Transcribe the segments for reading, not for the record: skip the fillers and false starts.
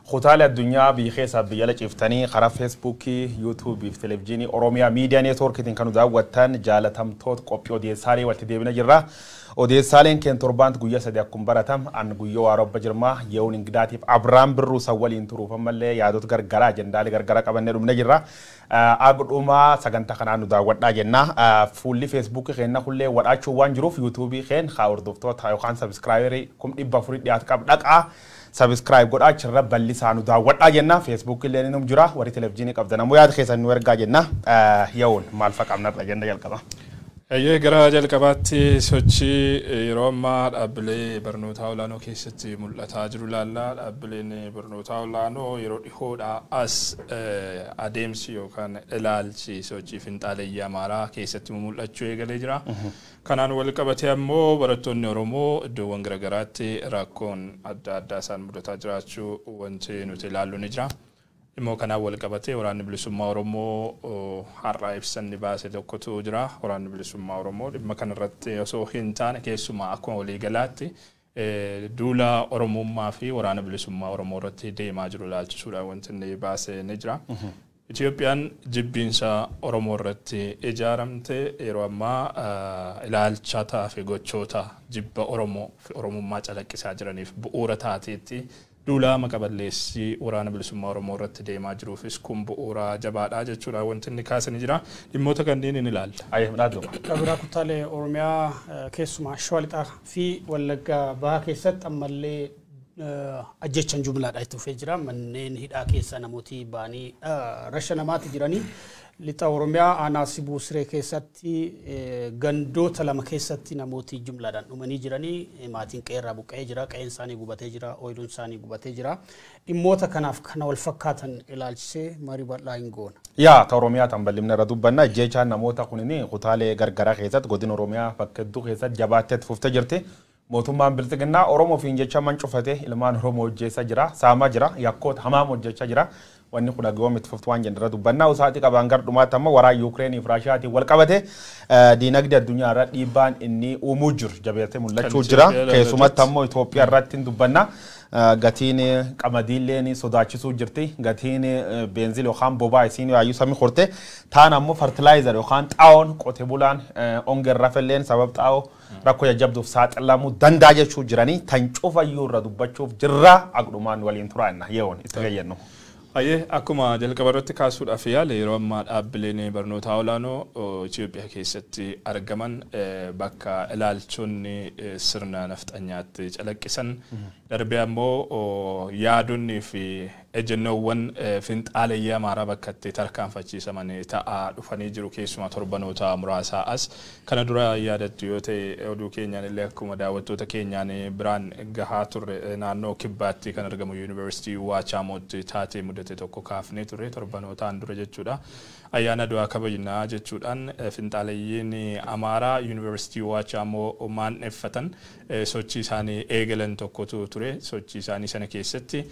Kutaalee addunyaa biyya keessaa biyya ala ciiftanii karaa Feesbuukii, Yuutuubii fi Televezyiinii Oromiyaa Miidiyaa Neetwoorkiitiin kan nu daawwattan jaalatamtoota qophii odeessaalee walitti deebina jirra. Odeessaaleen keen torbaanti guyyaa sadii akkuma baratam an guyyoo waarobba jirmaa ye'uun ingidaatiif Abiraam Birruu san waliin turuuf ammallee yaadota gargaraa ajendaalee gargaraa qabannee dhumne jirra. Agudhumaa sagantaa kanaan nu daawwadhaa jenna. Fuulli Feesbuukii keenya kullee wadhaachuu waan jiruuf Yuutuubii keen haa hordoftoota yookaan sabiskiraayibarii 400,000 dhiyaatu qaba dhaqaa. Subscribe godhaa achirra bal'isaa nu daawwadhaa jenna. Facebook illee ni jira warri televezyiinii qabdan ammoo yaada keessan nu ergaa jenna. Ye'uun maal fa'a qabnarra jenna jalqaba. Eeyyee gara jalqabaatti sochii yeroo ammaa dhaabbilee barnootaa olaanoo keessatti mul'ataa jiru ilaalla. Dhaabbileen barnootaa olaanoo yeroo dhihoodhaa as adeemsi yookaan ilaalchi sochii finxaaleyyii Amaaraa keessatti mul'achuu eegalee jira. Kanaan wal qabatee ammoo barattoonni Oromoo iddoowwan garaagaraatti rakkoon adda addaa isaan mudataa jiraachuu wanti nuti ilaallu ni jira. Dhimma kanaan wal qabatee waraanni bilisummaa Oromoo har'a ibsanni baase tokkotu jira. Waraanni bilisummaa Oromoo dhimma kanarratti osoo hin taane keessumaa akkuma waliigalaatti duula Oromummaa fi waraana bilisummaa Oromoo irratti deemaa jiru ilaalchisuudhaan wanti inni baase ni jira. Itoophiyaan jibbiinsa Oromoo irratti ijaaramte yeroo ammaa ilaalchataa fi gochoota jibba Oromoo fi Oromummaa calaqqisaa jiraniif bu'uura taateetti duula maqaballeessii waraana bilisummaa Oromoo irratti deemaa jiruufis kun bu'uura jabaadha jechuudha wanti inni kaasanii jira. Dhimmoota kanneen ni ilaalla. Ayyee dhaaddu. Kabiraa kutaalee Oromiyaa keessumaa Shawaa Lixaa fi Wallaggaa Bahaa keessatti ammallee ajjechaan jumlaadha itti fufee jira. Manneen hidhaa keessa namooti ba'anii rasha namaatti jiranii. Lixa Oromiyaa aanaa Sibuu Siree keessatti gandoota lama keessatti namooti jumlaadhaan dhumanii jiranii. Maatiin qe'eerraa buqqa'ee jira. Qe'een isaanii gubatee jira. Ooyiruun isaanii gubatee jira. Dhimmoota kanaaf kana wal fakkaatan ilaalchisee marii bal'aa hin goona. Yaa ta Oromiyaa tan bal'ifna irra dubbanna. Ajjechaan namoota kunniin kutaalee gargaraa keessatti godina Oromiyaa bakka hedduu keessatti jabaattee fuftee jirti. Mootummaan Bilxiginnaa Oromoo fi jecha mancufate ilmaan Oromoo hojjeessaa jira, saamaa jira, yakkoota hamaam hojjechaa jira. Wanni kun dhaga'uun itti fuftu waan jenna irra dubbannaa. Usaatii qabaan gara dhumaatti ammoo waraana Yuukireenii fi Raashiyaatiin wal qabate diinagdee addunyaa irra dhiibbaan inni uumuu jiru jabeessee mul'achuu jira. Keessumatti ammoo Itoophiyaa irratti hin dubbanna. Gatiin qamadiillee sodaachisuu jirti. Gatiin beenzil yookaan boba'aa isiin yaayyuu samii horte. Taan ammoo fertilaayizer yookaan xaa'oon qote bulaan ongeen rafelleen sabab xaa'oo rakkoo jajjabduuf saaxilamuu danda'a jechuu jiranii tan cufayyuu irra dubbachuuf jirra agdhumaan waliin turaanna yeroon itti fayyadnu. Ayyee akkuma jalqaba irratti kaasuudhaaf yaale yeroo ammaa dhaabbileen barnootaa olaanoo Itoophiyaa keessatti argaman bakka ilaalchonni sirna nafxanyaatti calaqqisan darbee ammoo yaadonni fi ejjennoowwan finxaaleyyii Amaaraa bakka itti tarkaanfachiisaman ta'aa dhufanii jiru keessumaa torbanoota muraasaa as. Kana dura yaadattu yoo ta'e oduu keenyaan illee akkuma daawwattoota keenyaan biraan gahaa turre naannoo Kibbaatti kan argamu Yuunivarsiitii Waachaamotti taatee mudate tokko kaafnee turre torbanootaan dura jechuudha. Ayyaana du'aa kabajnaa jechuudhaan finxaaleyyiin Amaaraa Yuunivarsiitii Waachaamoo maan'effatan sochii isaanii eegalan tokkotu ture. Sochii isaanii sana keessatti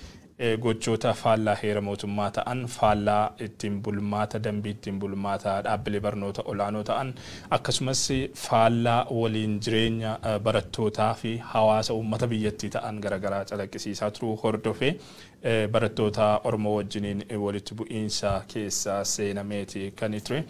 gochoota faallaa heera mootummaa ta'an, faallaa ittiin bulmaata dambii ittiin bulmaata dhaabbilee barnoota olaanoo ta'an akkasumas faallaa waliin jireenya barattootaa fi hawaasa uummata biyyattii ta'an garaagaraa calaqqisiisaa turuu hordofee barattoota Oromoo wajjiniin walitti bu'iinsa keessa seenameeti kan ture.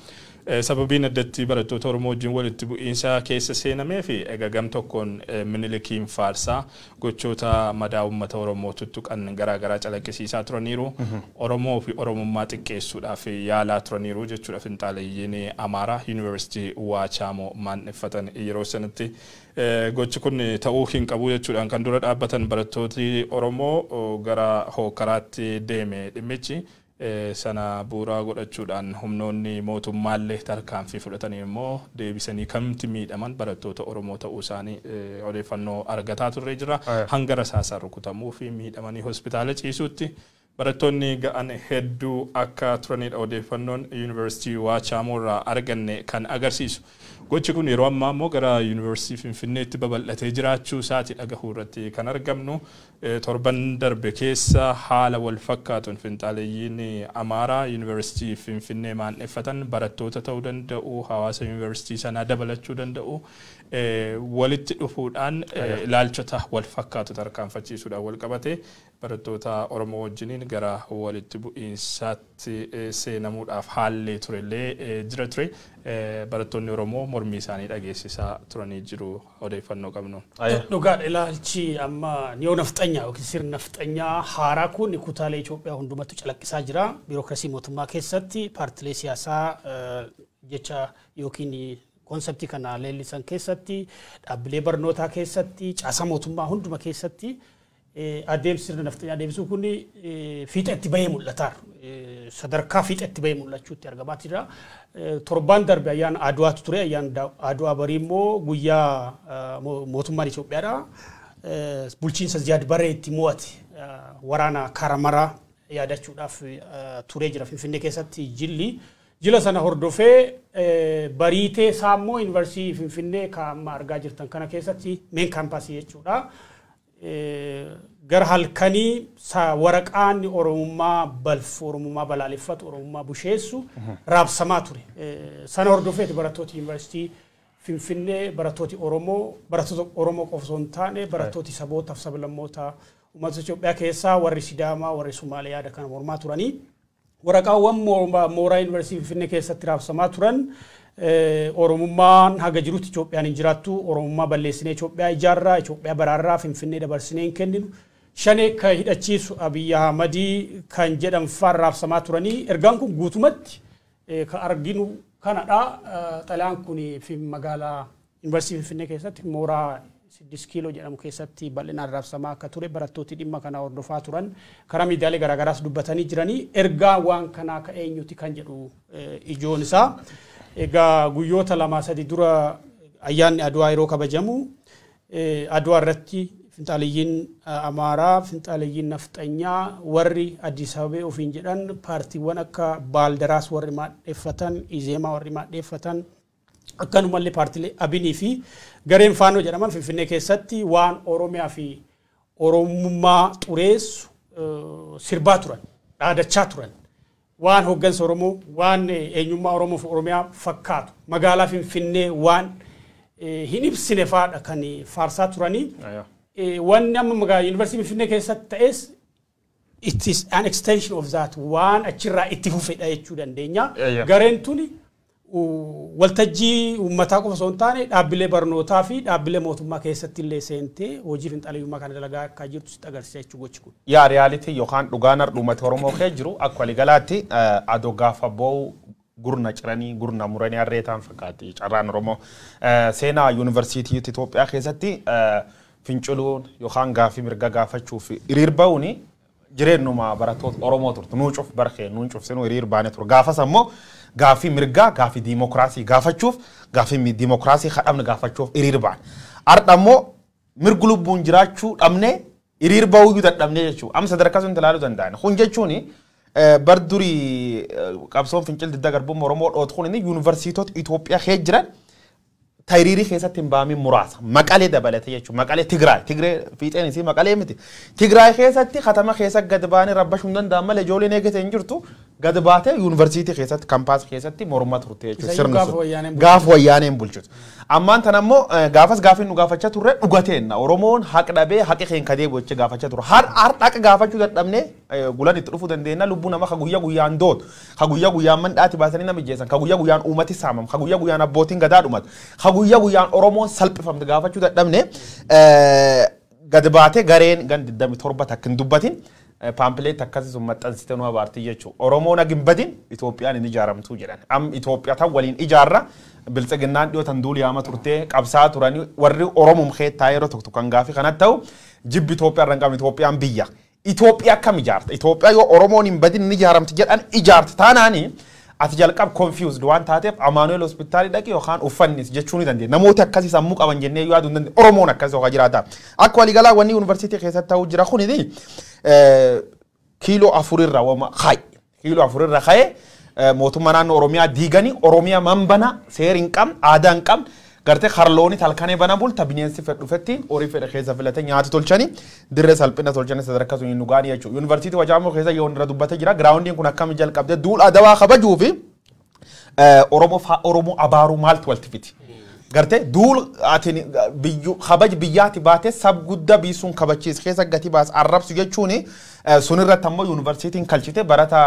Sababiin addatti barattoota Oromoo wajjin walitti bu'iinsa keessa seenamee fi egaa gam tokkoon Minilikiin faarsaa gochoota madaa uummata Oromoo tuttuqan garaagaraa calaqqisiisaa turaniiru. Oromoo fi Oromummaa xiqqeessuudhaaf yaalaa turaniiru jechuudha finxaaleyyiin Amaaraa Yuunivarsiitii Waachaamoo maan'effatan yeroo sanatti. Gochi kun ta'uu hin qabu jechuudhaan kan dura dhaabbatan barattooti Oromoo gara hookaraatti deeme dhimmichi. Sana bu'uura godhachuudhaan humnoonni mootummaallee tarkaanfii fudhatanii immoo deebisanii kamti miidhaman barattoota Oromoo ta'uu isaanii odeeffannoo argataa turre jira. Hanga rasaasaan rukutamuu fi miidhamanii hospitaala ciisuutti barattoonni ga'an hedduu akka turanidha odeeffannoon Yuunivarsiitii Waachaamoo irraa arganne kan agarsiisu. Gochi kun yeroo ammaa immoo gara Yuunivarsiitii Finfinneetti babal'atee jiraachuu isaati dhagahuu irratti kan argamnu. Torban darbe keessa haala wal fakkaatuun finxaaleyyiin Amaaraa Yuunivarsiitii Finfinnee maan'effatan barattoota ta'uu danda'u, hawaasa yuunivarsiitii sanaa dabalachuu danda'u, walitti dhufuudhaan ilaalchota wal fakkaatu tarkaanfachiisuudhaan wal qabate Barattoota Oromoo wajjiniin gara walitti bu'iinsaatti seenamuudhaaf haalli turellee jira ture. Barattoonni Oromoo mormii isaanii dhageessisaa turanii jiru odeeffannoo qabnu. Dhugaadha, ilaalchi amma niyoo nafxanyaa yookiin sirna nafxanyaa haaraa kun kutaalee Itoophiyaa hundumatti calaqqisaa jira. Biirokiraasii mootummaa keessatti, paartilee siyaasaa jecha yookiin konseptii kana leellisan keessatti, dhaabbilee barnootaa keessatti, caasaa mootummaa hunduma keessatti adeemsi sirna nafxanyaa adeemsisuu kun fiixa itti bahee mul'ata. Sadarkaa fiixa itti bahee mul'achuutti argamaa jira. Torbaan darbe ayyaana Aduwaatu ture. Ayyaana Aduwaa barii immoo guyyaa mootummaan Itoophiyaadha. Bulchiinsa Ziyaad Barree itti mo'ate waraana Karamaraa yaadachuudhaaf turee jira Finfinnee keessatti jilli. Jila sana hordofee bariitee isaa immoo yuunivarsiitii Finfinnee kan amma argaa jirtan kana keessatti main campus jechuudha. Gara halkanii waraqaan Oromummaa balfu, Oromummaa balaaleffatu, Oromummaa busheessu raabsamaa ture. Sana hordofeeti barattooti yuunivarsiitii Finfinnee, barattooti Oromoo, barattoota Oromoo qofa osoo hin taane barattooti sabootaaf sablammoota uummata Itoophiyaa keessaa warri Sidaamaa, warri Sumaalee yaada kana mormaa turanii. Waraqaawwan mooraa yuunivarsiitii Finfinnee keessatti raabsamaa turan Oromummaan haga jirutti Itoophiyaan hin jiraattu, Oromummaa balleessinee Itoophiyaa ijaarraa, Itoophiyaa baraarraa, Finfinnee dabarsinee hin kenninu. Shanee kan hidhachiisu Abiyyi Ahmadii kan jedhan faan raabsamaa turanii. Ergaan kun guutumatti kan arginu kanadha. Xalayaan kun magaalaa yuunivarsiitii Finfinnee keessatti mooraa 6 kiiloo jedhamu keessatti bal'inaan raabsamaa akka ture barattooti dhimma kana hordofaa turan karaa miidiyaalee garaagaraas dubbatanii jiranii. Ergaa waan kanaa ka eenyuti kan jedhu ijoon isaa. Egaa guyyoota 2-3 dura ayyaanni Aduwaa yeroo kabajamu Aduwaa irratti finxaaliyyiin Amaaraa, finxaaliyyiin Nafxanyaa, warri Addis Ababee ofiin jedhan, paartiiwwan akka Baaldaraas warri maadheeffatan, Izeemaa warri maadheeffatan, akkanumallee paartiilee Abinii fi gareen Faanoo jedhaman Finfinnee keessatti waan Oromiyaa fi Oromummaa xureessu sirbaa turan, dhaadachaa turan. Waan hooggansa Oromoo, waan eenyummaa Oromoo fi Oromiyaa fakkaatu, magaalaa Finfinnee waan hin ibsine faadha kan faarsaa turanii. Wanni amma magaalaa yuunivarsiitii Finfinnee keessatti ta'es it is an extension of that, waan achirraa itti fufedha jechuu dandeenya. Gareen tuni waltajjii uummataa qofa osoo hin taane dhaabbilee barnootaa fi dhaabbilee mootummaa keessatti illee seentee hojii finxaaleyyummaa kana dalagaa akka jirtu sitti agarsiisa jechuu gochi kun. Yaa reality yookaan dhugaan uummata Oromoo kee jiru akka waliigalaatti adoo gaafa boo'u gurna ciranii gurna muranii harree ta'an fakkaatti carraan Oromoo. Seenaa yuunivarsiitii Itoophiyaa keessatti finciluun yookaan gaafii mirga gaafachuuf hiriir ba'uun jireenyuma barattoota Oromoo turtu. Nuu cuf barkee nuun cufsinuu hiriir baane ture. Gaafas ammoo gaafii mirgaa, gaafii diimokiraasii gaafachuuf, gaafii diimokiraasii kadhamne gaafachuuf hiriir baane. Har'a ammoo mirgi lubbuun jiraachuu dhabnee hiriir ba'uu dadhabnee jechuudha. Amma sadarkaa sun ilaaluu danda'an. Kun jechuun bar durii qabsoon fincil diddaa garbummaa Oromoo dhootu kun yuunivarsiitota Itoophiyaa keessa jiran hiriirii keessatti hin baamin muraasa. Maqalee dabalatee jechuudha. Maqalee Tigraay. Tigree fiixeen isii Maqalee miti. Tigraay keessatti katama keessa gad baanii rabbashuu hin danda'an malee ijoolleen eegate hin jirtu. Gad baatee yuunivarsiitii keessatti kampaas keessatti morma turte jechuudha. Sirni sun. Gaafa wayyaaneen bulchitu. Ammaan tan ammoo gaafas gaafiin nu gaafachaa turre dhugateenna. Oromoon haqa dhabee haqi keenya kadee gochee gaafachaa turre. Har'a haqa gaafachuu dadhabnee gulan itti dhufuu dandeenya. Lubbuu nama ka guyyaa guyyaan dootu, ka guyyaa guyyaan mandhaati baasanii nama ijjeessan, ka guyyaa guyyaan uummati saamam, ka guyyaa guyyaan abbootiin gadaa dhumatu, ka guyyaa guyyaan Oromoon salphifamte gaafachuu dadhabne gad baatee gareen gan 27 takka hin dubbatin paampileet akkasii sun maxxansite nu abaartii jechuudha. Oromoon hagi hin badin Itoophiyaan hin ijaaramtuu jedhan. Am Itoophiyaa tan waliin ijaarra biltsiginnaan dhiyoo tan duuli yaama turtee qabsaa turanii warri Oromum keettaa yeroo tokko kan gaafii kanatti ta'u jibbi Itoophiyaa irra hin qabne Itoophiyaan biyya. Itoophiyaa akkam ijaarta? Itoophiyaa yoo Oromoon hin badin ni ijaaramti jedhan ijaarti taanaani ati jalqab confused waan taateef Amaanu'eel hospitaalii dhaqi yookaan uffannis jechuu ni dandeenya. Namooti akkasii sammuu qaban jennee yaaduu hin dandeenye. Oromoon akkasii yookaan jiraata. Akka waliigalaa wanni yuunivarsiitii keessatti ta'uu jira kunini kiiloo afurirra wama kaayi. Kiiloo afurirra kaayee mootummaa naannoo Oromiyaa diiganii Oromiyaa manbana seera hin qabne aadaa hin qabne gartee harlooni talkanee bana bulta bineensi fedhu dhufetti horii fedhe keessa filate nyaata tolchanii dirree salphina tolchanii sadarkaa sun hin dhugaanii jechuudha. Yuunivarsiitii Wachaamoo keessa yoo irra dubbatee jira. Giraawundiin kun akkam jalqabdee duula adawaa kabajuu fi Oromoo abaaruu maaltu walitti fiti. Gartee duul ati biyyu kabaj biyyaati baate sab guddaa biisuun kabachiis keessa gati baas arrabsu jechuun sunirratti ammoo yuunivarsiitiin kalchite barata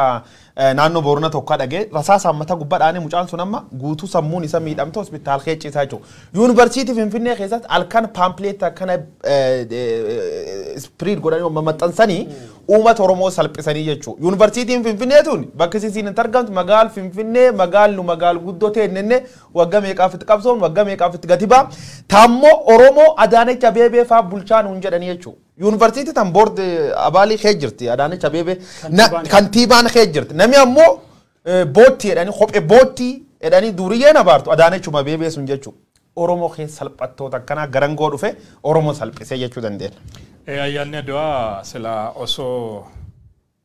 naannoo Boorana tokko dhagee rasaasa mataa gubbaa dhaanii mucaan sun amma guutuu sammuun isa miidhamte hospitaal keessa jechuudha. Yuunivarsiitii Finfinnee keessatti halkan pamphlet akkana spread godhanii maxxansanii uummata Oromoo salphisanii jechuudha. Yuunivarsiitiin Finfinnee tun bakka isiin hin argamtu magaal Finfinnee magaallu magaal guddoo ta'e waggaa meeqaaf itti qabsoon waggaa meeqaaf itti gati ba'a. Taammoo Oromoo Adaanech Abeebee fa'aa bulchaa nuun jedhanii jechuudha. Yuunivarsiitii tan board abaalii kee jirti Adaanech Abeebee kantiibaan kee jirti. Namni ammoo boottii jedhanii kophee boottii jedhanii duriyyeen abaartu Adaanechuma Abeebee sun jechuudha. Oromoo keessa salphattoota akkanaa garangoo dhufe Oromoo salphisee jechuu dandeenya. Ayyaanni Adwaa silaa osoo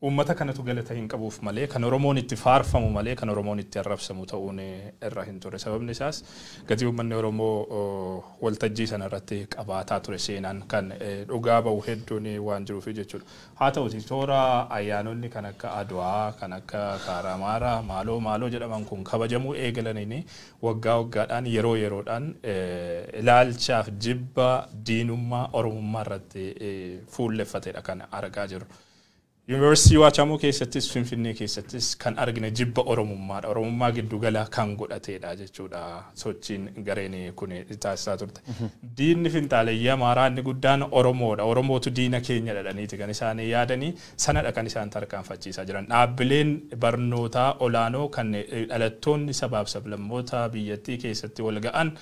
uummata kanatu galata hin qabuuf malee kan Oromoon itti faarfamu malee kan Oromoon itti arrabsamu ta'uun irra hin turre. Sababni isaas gatii uummanni Oromoo waltajjii sana irratti qabaataa ture seenaan kan dhugaa bahu hedduun waan jiruuf jechuudha. Haa ta'uti toora ayyaanonni kan akka Adwaa, kan akka Kaaraamaara, maaloo maaloo jedhaman kun kabajamuu eegalaniin waggaa waggaadhaan yeroo yeroodhaan ilaalchaaf jibba diinummaa Oromummaa irratti fuulleffatedha kan argaa jirru. Yuunivarsiitii Waachaamoo keessattis Finfinnee keessattis kan argine jibba Oromummaadha. Oromummaa giddugala kan godhatedha jechuudha sochiin gareen kun taasisaa turte. Diinni finxaaleyyii Amaaraa inni guddaan Oromoodha. Oromootu diina keenya dhadhaniiti kan isaan yaadanii sanadha kan isaan tarkaanfachiisaa jiran. Dhaabbileen barnootaa olaanoo kan dhalattoonni sabaaf sablammoota biyyattii keessatti wal ga'an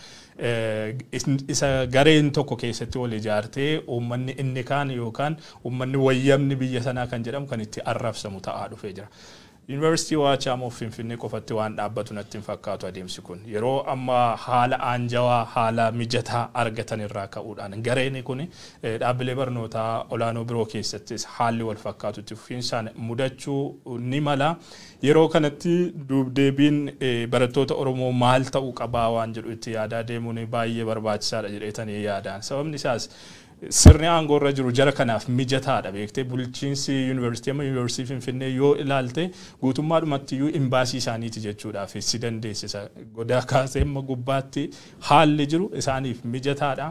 isa gareen tokko keessatti wal ijaartee uummanni inni kaan yookaan uummanni wayyamni biyya sanaa kan jedhamu kan itti arrabsamu ta'aa dhufee jira. Yuunivarsiitii Waachaamoo Finfinnee qofatti waan dhaabbatu natti hin fakkaatu adeemsi kun. Yeroo amma haala aanjawaa haala mijataa argatan irraa ka'uudhaan gareen kun dhaabbilee barnootaa olaanoo biroo keessattis haalli wal fakkaatu itti fufiinsaan mudachuu ni mala. Yeroo kanatti duubdeebiin barattoota Oromoo maal ta'uu qabaa waan jedhu itti yaadaa deemuun baay'ee barbaachisaadha jedheetanii yaadaan. Sababni isaas sirni aangoo irra jiru jara kanaaf mijataadha beektee bulchiinsi yuunivarsiitii amma yuunivarsiitii Finfinnee yoo ilaalte guutummaadhumatti iyyuu imbaasii isaaniiti jechuudhaaf si dandeessisa. Godaa kaasee amma gubbaatti haalli jiru isaaniif mijataadha.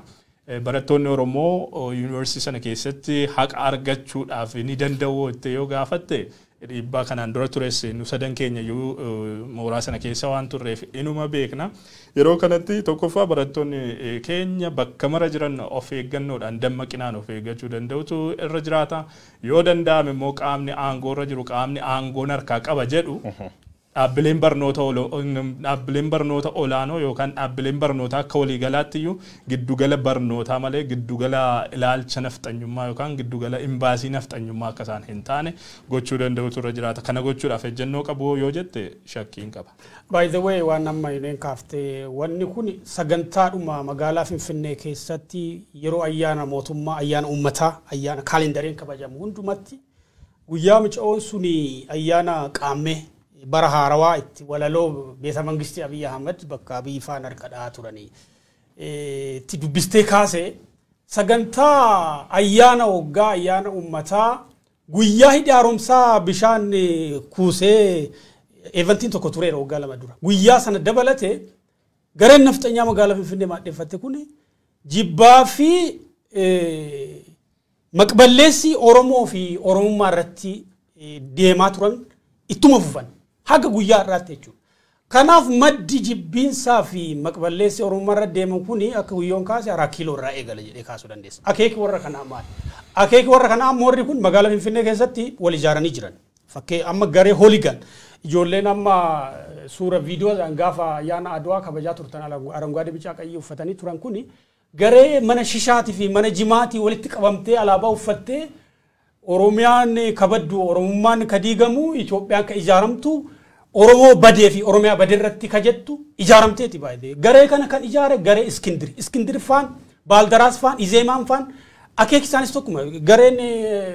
Barattoonni Oromoo yuunivarsiitii sana keessatti haqa argachuudhaaf ni danda'u jettee yoo gaafatte dhiibbaa kanaan dura tures nu sadan keenya iyyuu mooraa sana keessa waan turreef inuma beekna. Yeroo kanatti tokkoffaa barattoonni keenya bakka mara jiran of eeggannoodhaan dammaqinaan of eeggachuu danda'utu irra jiraata. Yoo danda'ame immoo qaamni aangoo irra jiru qaamni aangoon harkaa qaba jedhu dhaabbileen barnoota olaanoo yookaan dhaabbileen barnootaa akka waliigalaatti iyyuu giddugala barnootaa malee giddugala ilaalcha nafxanyummaa yookaan giddugala imbaasii nafxanyummaa akka isaan hin taane gochuu danda'utu irra jiraata. Kana gochuudhaaf ejjennoo qabu yoo jette shakkiin qaba. By the way, waan amma hin kaaftee wanni kun sagantaadhuma magaalaa Finfinnee keessatti yeroo ayyaana mootummaa, ayyaana uummataa, ayyaana kaalendariin kabajamu hundumatti guyyaa muca'oon suni ayyaana qaammee bara haarawaa itti walaloo beesa mangistii Abiy Ahmed bakka Abiy faan harka dhahaa turanii itti dubbistee kaase sagantaa ayyaana waggaa ayyaana uummataa guyyaa hidhi haaromsaa bishaan kuusee eventiin tokko tureera waggaa 2 dura. Guyyaa sana dabalate gareen nafxanyaa magaalaa Finfinnee maaddeeffatte kun jibbaa fi maqballeessi Oromoo fi Oromummaa irratti deemaa turan ittuma fufan. Haga guyyaa irraatti jechuudha. Kanaaf maddi jibbiinsaa fi maqballeessi Oromummaa irra deeman kun akka guyyoon kaase 4 kiiloo irraa eegala jedhee kaasuu dandeessa. Akeeki warra kanaa maali? Akeeki warra kanaa amma warri kun magaalaa Finfinnee keessatti wal ijaaranii jiran. Fakkee amma garee hooligan ijoolleen amma suura viidiyoodhaan gaafa ayyaana Adwaa kabajaa turtan aranguwaadee bicaa qayyii uffatanii turan kun garee mana shishaatii fi mana jimaatii walitti qabamtee alaabaa uffattee Oromiyaan kabaddu Oromummaan ka diigamu Itoophiyaan ka ijaaramtu Oromoo badee fi Oromiyaa badee irratti ka jettu ijaaramteeti baay'ee. Garee kana kan ijaare garee Iskindir. Iskindir faan, Baaldaraas faan, Izeemaan faan akeeki isaanis tokkuma. Gareen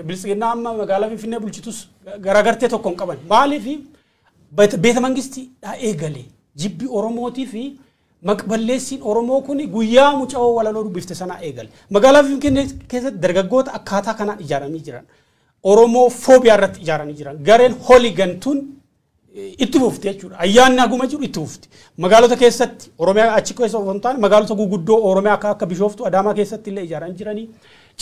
Biltsiginnaa amma magaalaa Finfinnee bulchitus garaagartee tokko hin qaban. Maaliif beeta mangistii dhaa eegale jibbi Oromootii fi maqballeessiin Oromoo kun guyyaa muca'oo walaloo dubbifte sanaa eegale. Magaalaa Finfinnee keessatti dargaggoota akkaataa kanaan ijaaramanii jiran. Oromoo foobiyaa irratti ijaaramanii jiran. Gareen hooligantuun Itti fufti jechuudha. Ayyaanni haguma jiru itti fufti. Magaalota keessatti Oromiyaa achi keessa osoo hin taane magaalota guguddoo Oromiyaa akka Bishooftuu Adaamaa keessatti illee ijaaran jiranii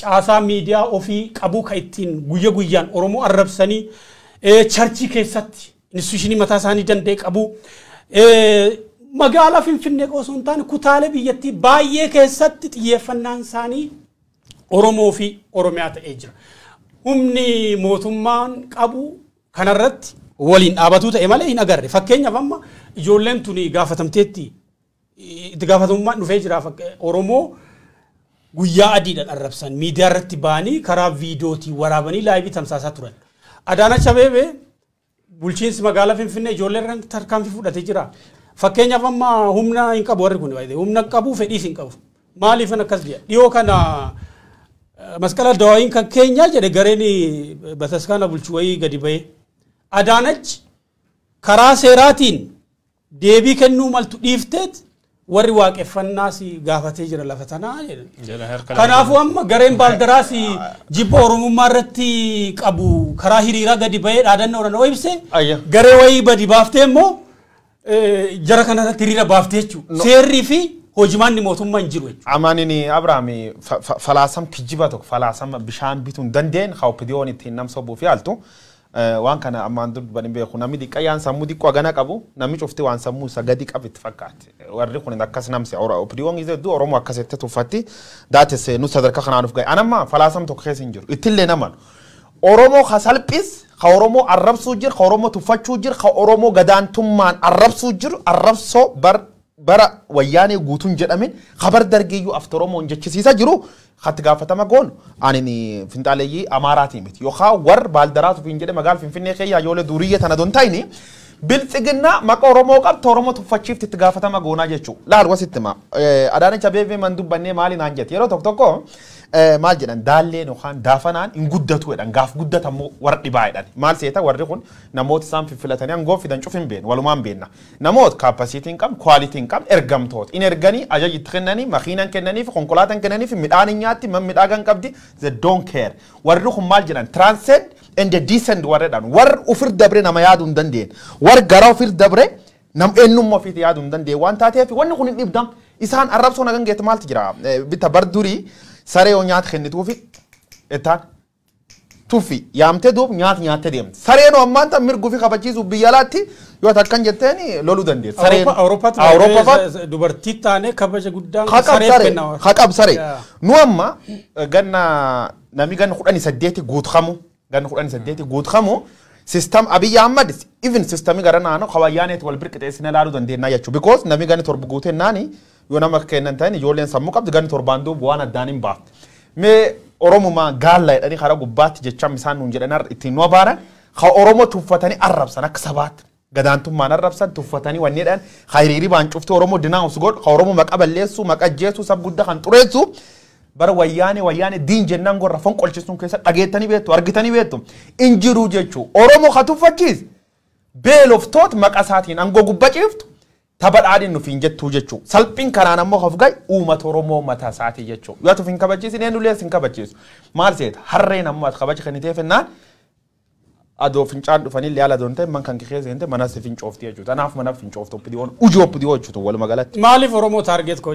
caasaa miidiyaa ofii qabuu kan ittiin guyya guyyaan Oromoo arrabsanii churchii keessatti institutionii mataa isaanii danda'e qabu. Magaalaa Finfinnee osoo hin taane kutaalee biyyattii baay'ee keessatti xiyyeeffannaan isaanii Oromoo fi Oromiyaa ta'ee jira. Humni mootummaan qabu kanarratti waliin dhaabatuu ta'e malee hin agarre. Fakkeenyaaf amma ijoolleen tuni gaafatamteetti itti gaafatamummaan dhufee jira. Oromoo guyyaa adiidhaan arrabsan miidiyaa irratti ba'anii karaa viidiyootiin waraabanii liveii tamsaasaa turan. Adaanach Abeebee bulchiinsi magaalaa Finfinnee ijoollee irratti tarkaanfii fudhatee jira. Fakkeenyaaf amma humna hin qabu warri kun humna hin qabu fedhiis hin qabu. Maaliifan akkas jedha? Dhiyoo kana masqala dawaayin kan keenya jedhe gareen bataskaana bulchu wayii gadi ba'ee. Adaanach karaa seeraatiin deebii kennuu maltu dhiifteet warri waaqeffannaas gaafatee jira lafa tanaa jedhan. Kanaafuu amma gareen baaldaraas jibba Oromummaa irratti qabu karaa hiriiraa gadi ba'ee dhaadannoo dhaan ibse garee wayii badi baaftee immoo jara kanarratti hiriira baaftee jechuudha. Seerrii fi hojimaanni mootummaa hin jiru jechuudha. Amaaniin Abrahaam falaasam kijiba tokko falaasama bishaan bituu hin dandeenye OPDOn ittiin namsa buuf yaaltu. Waan kana ammaan dur beeku namni xiqqayyaan sammuu xiqqoo hagana qabu namni cufti waan sammuu isa gadi qabu itti fakkaate. Warri kun akkas namse OPDOn hedduu Oromoo akkasitti tuffatti daates nu sadarkaa kanaan of gahe. Anamma falaasam tokko keessa hin jiru ittillee naman. Oromoo ka salphis ka Oromoo arrabsuu jiru ka Oromoo tuffachuu jiru ka Oromoo gadaantummaan arrabsuu jiru arrabsoo bara wayyaanee guutuun jedhamin kabar dargeeyyuu after Oromoon jechisiisa jiru hatti gaafatama goonu ani finxaaleeyyii Amaaraatii miti yookaan warra baaldaraatuuf hin jedhe magaala Finfinnee keeyyaa ijoollee duuriyyee tana don taayini biltsiginnaa maqa Oromoo qabta Oromoo tuffachiifti itti gaafatama goonaa jechuudha. Laal wasitti ma Adaanech Abeebee man dubbannee maali naan jette yeroo tokko tokko maal jedhan daalleen yookaan daafanaan hin guddatu jedhan gaaf guddatamu warra dhibaa jedhan maal seeta warri kun namoota isaan fiffilatanii aangoo fidan cuf hin beeknu walumaan beekna namoota capacity hin qabne quality hin qabne ergamtoota in erganii ajaja itti kennanii makiinan kennanii fi konkolaataan kennanii fi midhaan hin nyaatti man midhaagan qabdi they don't care warri kun maal jedhan transcend and the descend warra jedhan warri ufir dabre nama yaaduu hin dandeenye warri gara ufir dabre nam eenyummaa ofiitti yaaduu hin dandeenye waan taateef wanni kun hin dhibdam isaan arrabsoo nagan geette maaltu jira bitta bar durii saree yoo nyaata kennituufi ittaan tuffi yaamtee duub nyaata nyaattee deemti. Sareen ammaan tan mirguu fi kabachiisuuf biyya alaatti yoo takkan jetteen loluu dandeessi. Sareen Awurooppaatti dubartii taane kabaja guddaan sareef kenna. Haqab saree. Nu amma ganna namni ganna 18 guutkamu ganna 18 guutkamu system Abiy Ahmed even system gara naannoo kawayyaaneet wal birqixeessine ilaaluu dandeenya jechuudha. Because namni ganna 7 guutee naani yoo nama kennan ta'in ijoolleen sammuu qabdi ganna 7 duuba waan addaan hin baafte. Mee Oromumaa gaalla jedhanii karaa gubbaatti jecha isaan nuun jedhan ittiin nu abaaran ka Oromoo tuffatanii arrabsan akka sabaatti. Gadaantummaan arrabsan tuffatanii wanni jedhan ka hiriirii baan cufti Oromoo dinaawus godhu ka Oromoo maqa balleessu maqa ajjeessu sab guddaa kan xureessu bara wayyaane wayyaane diin jennaan gorra fonqolchisuun keessa dhageettanii beektu argitanii beektu injiruu jechuu Oromoo ka tuffachiis beeloftoota maqa isaatiin aangoo gubbaa ciiftu tapha nuuf hin jettuu jechuu salphiin kanaan ammoo of gahi uummata Oromoo mataa isaatii jechuu yoo ati hin kabachiisin eenyullee hin kabachiisu maal seeta harreen ammoo ati kabaja kennitee fennaan adoo fincaan dhufanii illee haala doon ta'e man kan keessa hin ta'e manas fincoofti jechuudha. Kanaaf mana fincooftu OPDOn ujii OPDO jechuudha walumaa galatti. Maaliif Oromoo target koo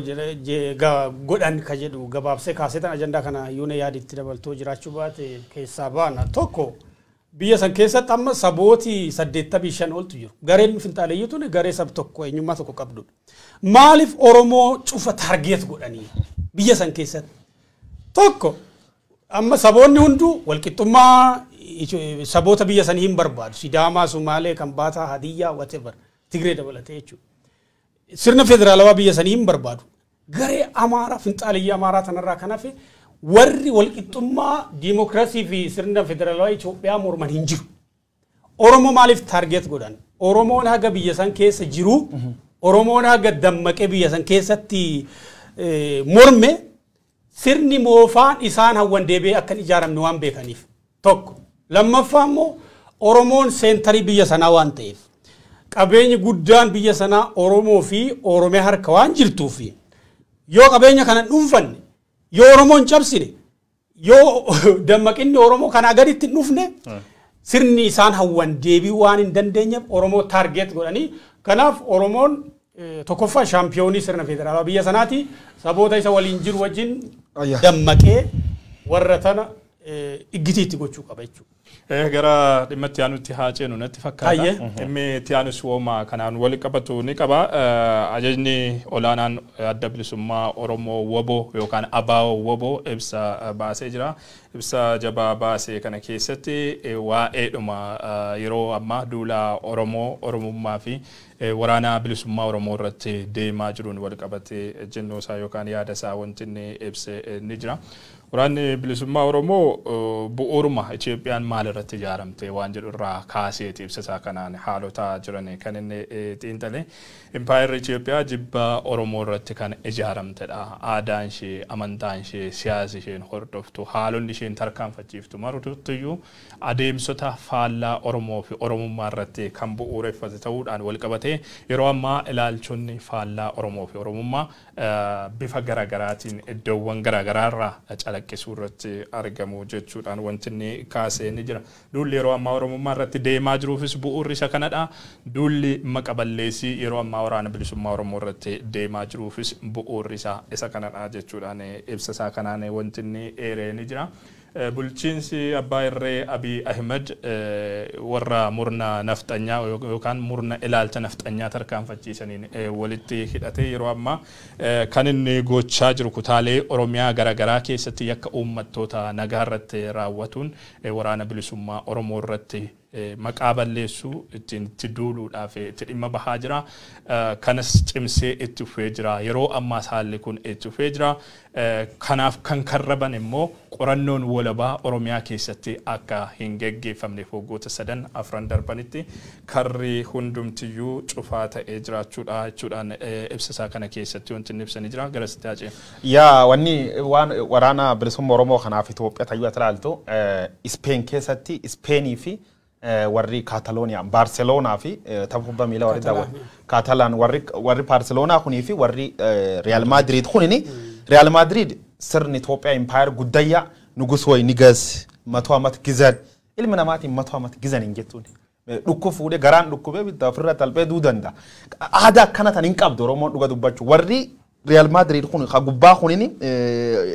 godhan ka jedhu gabaabsee kaasetan ajandaa kana yuuna yaaditti dabaltoo jiraachuu baate keessaa baana tokko biyya san keessatti amma sabooti 85 oltu jiru. Gareen finxaaleeyyii tun garee sab tokko eenyummaa tokko qabdudha. Maaliif Oromoo cufa target godhanii biyya san keessatti? Tokko amma saboonni hunduu walqixxummaa saboota biyya sanii hin barbaadu. Sidaamaa, Sumaalee, Kambaataa, Hadiyyaa, whatever. Tigree dabalatee jechuudha. Sirna federaalawaa biyya sanii hin barbaadu. Garee Amaaraa, finxaaleeyyii Amaaraa tanarraa kan hafe warri walqixxummaa diimokiraasii fi sirna federaalawaa Itoophiyaa morman hin jiru. Oromoo maaliif target godhan? Oromoon haga biyya san keessa jiru, Oromoon haga dammaqee biyya san keessatti morme sirni moofaan isaan hawwan deebi'ee akka hin ijaaramne waan beekaniif tokko. Lammaffaa immoo Oromoon centerii biyya sanaa waan ta'eef qabeenyi guddaan biyya sanaa Oromoo fi Oromiyaa harka waan jirtuuf yoo qabeenya kana dhuunfanne yoo Oromoon cabsine yoo dammaqinni Oromoo kanaa gaditti hin dhufne Sirni isaan hawwan deebii waan hin dandeenyeef Oromoo target godhanii kanaaf Oromoon tokkoffaa shaampiyoonii sirna federaalaa biyya sanaati saboota isa waliin jiru wajjin dammaqee warra tana iggitiitti gochuu qaba jechuudha. Gara dhimma itti aanutti haa ceenu natti fakkaata. Dhimmi itti aanus wooma kanaan wal qabatu ni qaba. Ajajni olaanaan adda bilisummaa Oromoo WBO yookaan ABO WBO ibsa baasee jira. Ibsa jabaa baasee kana keessatti waa'eedhuma yeroo ammaa duula Oromoo Oromummaa fi waraana bilisummaa Oromoo irratti deemaa jiruun wal qabatee ejjennoo isaa yookaan yaada isaa wanti inni ibse ni jira. Waraanni bilisummaa Oromoo bu'uuruma Itoophiyaan maal irratti ijaaramte waan jedhu irraa kaaseeti ibsa isaa kanaan haalota jiran kan inni xiinxale. Impaayerri Itoophiyaa jibba Oromoo irratti kan ijaaramtedha. Aadaan ishee, amantaan ishee, siyaasni isheen hordoftu, haalonni isheen tarkaanfachiiftu marututtuyyuu adeemsota faallaa Oromoo fi Oromummaa irratti kan bu'uureffate ta'uudhaan wal qabatee yeroo ammaa ilaalchonni faallaa Oromoo fi Oromummaa bifa garaagaraatiin iddoowwan garaagaraarraa calaqqisuu irratti argamu jechuudhaan wanti inni kaasee ni jira. Duulli yeroo ammaa Oromummaa irratti deemaa jiruufis bu'uurri isa kanadha. Duulli maqaballeessii yeroo ammaa waraana bilisummaa Oromoo irratti deemaa jiruufis bu'uurri isaa isa kanadha jechuudhaan ibsa isaa kanaan wanti inni eeree ni jira. Bulchiinsi Abbaa Irree Abiy Ahmed warra murna nafxanyaa yookaan murna ilaalcha nafxanyaa tarkaanfachiisaniin walitti hidhatee yeroo ammaa kan inni gochaa jiru kutaalee Oromiyaa garaagaraa keessatti yakka uummattoota nagaa irratti raawwatuun waraana bilisummaa Oromoo irratti maqaa balleessuu ittiin itti duuluudhaaf itti dhimma bahaa jira. Kanas cimsee itti fufee jira. Yeroo ammaas haalli kun itti fufee jira. Kanaaf kan karraban immoo qorannoon walabaa Oromiyaa keessatti akka hin geggeeffamneef waggoota 3-4 darbanitti karri hundumtiyyuu cufaa ta'ee jiraachuudha jechuudhaan ibsa isaa kana keessatti wanti inni ibsanii jira. Gara sitti haa ceenu. Yaa wanni waan waraana bilisummaa Oromoo kanaaf Itoophiyaa tayyuu ilaaltu Ispeen keessatti Ispeenii fi warri Kaatalooniyaa Baarseloonaa fi tapha kubbaa miilaa warri daawwatu Kaatalaan warri Baarseloonaa kunii fi warri Real Madrid kunini Real Madrid sirni Itoophiyaa impaayar guddayyaa nugus way nigas 100 amat gizan ilmi namaatiin 100 amat gizan hin jettuun dhukku fuudhee garaan dhukkubee bitta ofirra talbee duu danda'a. Aadaa akkana tan hin qabdu Oromoon dhuga dubbachuu warri Real Madrid kun ka gubbaa kunini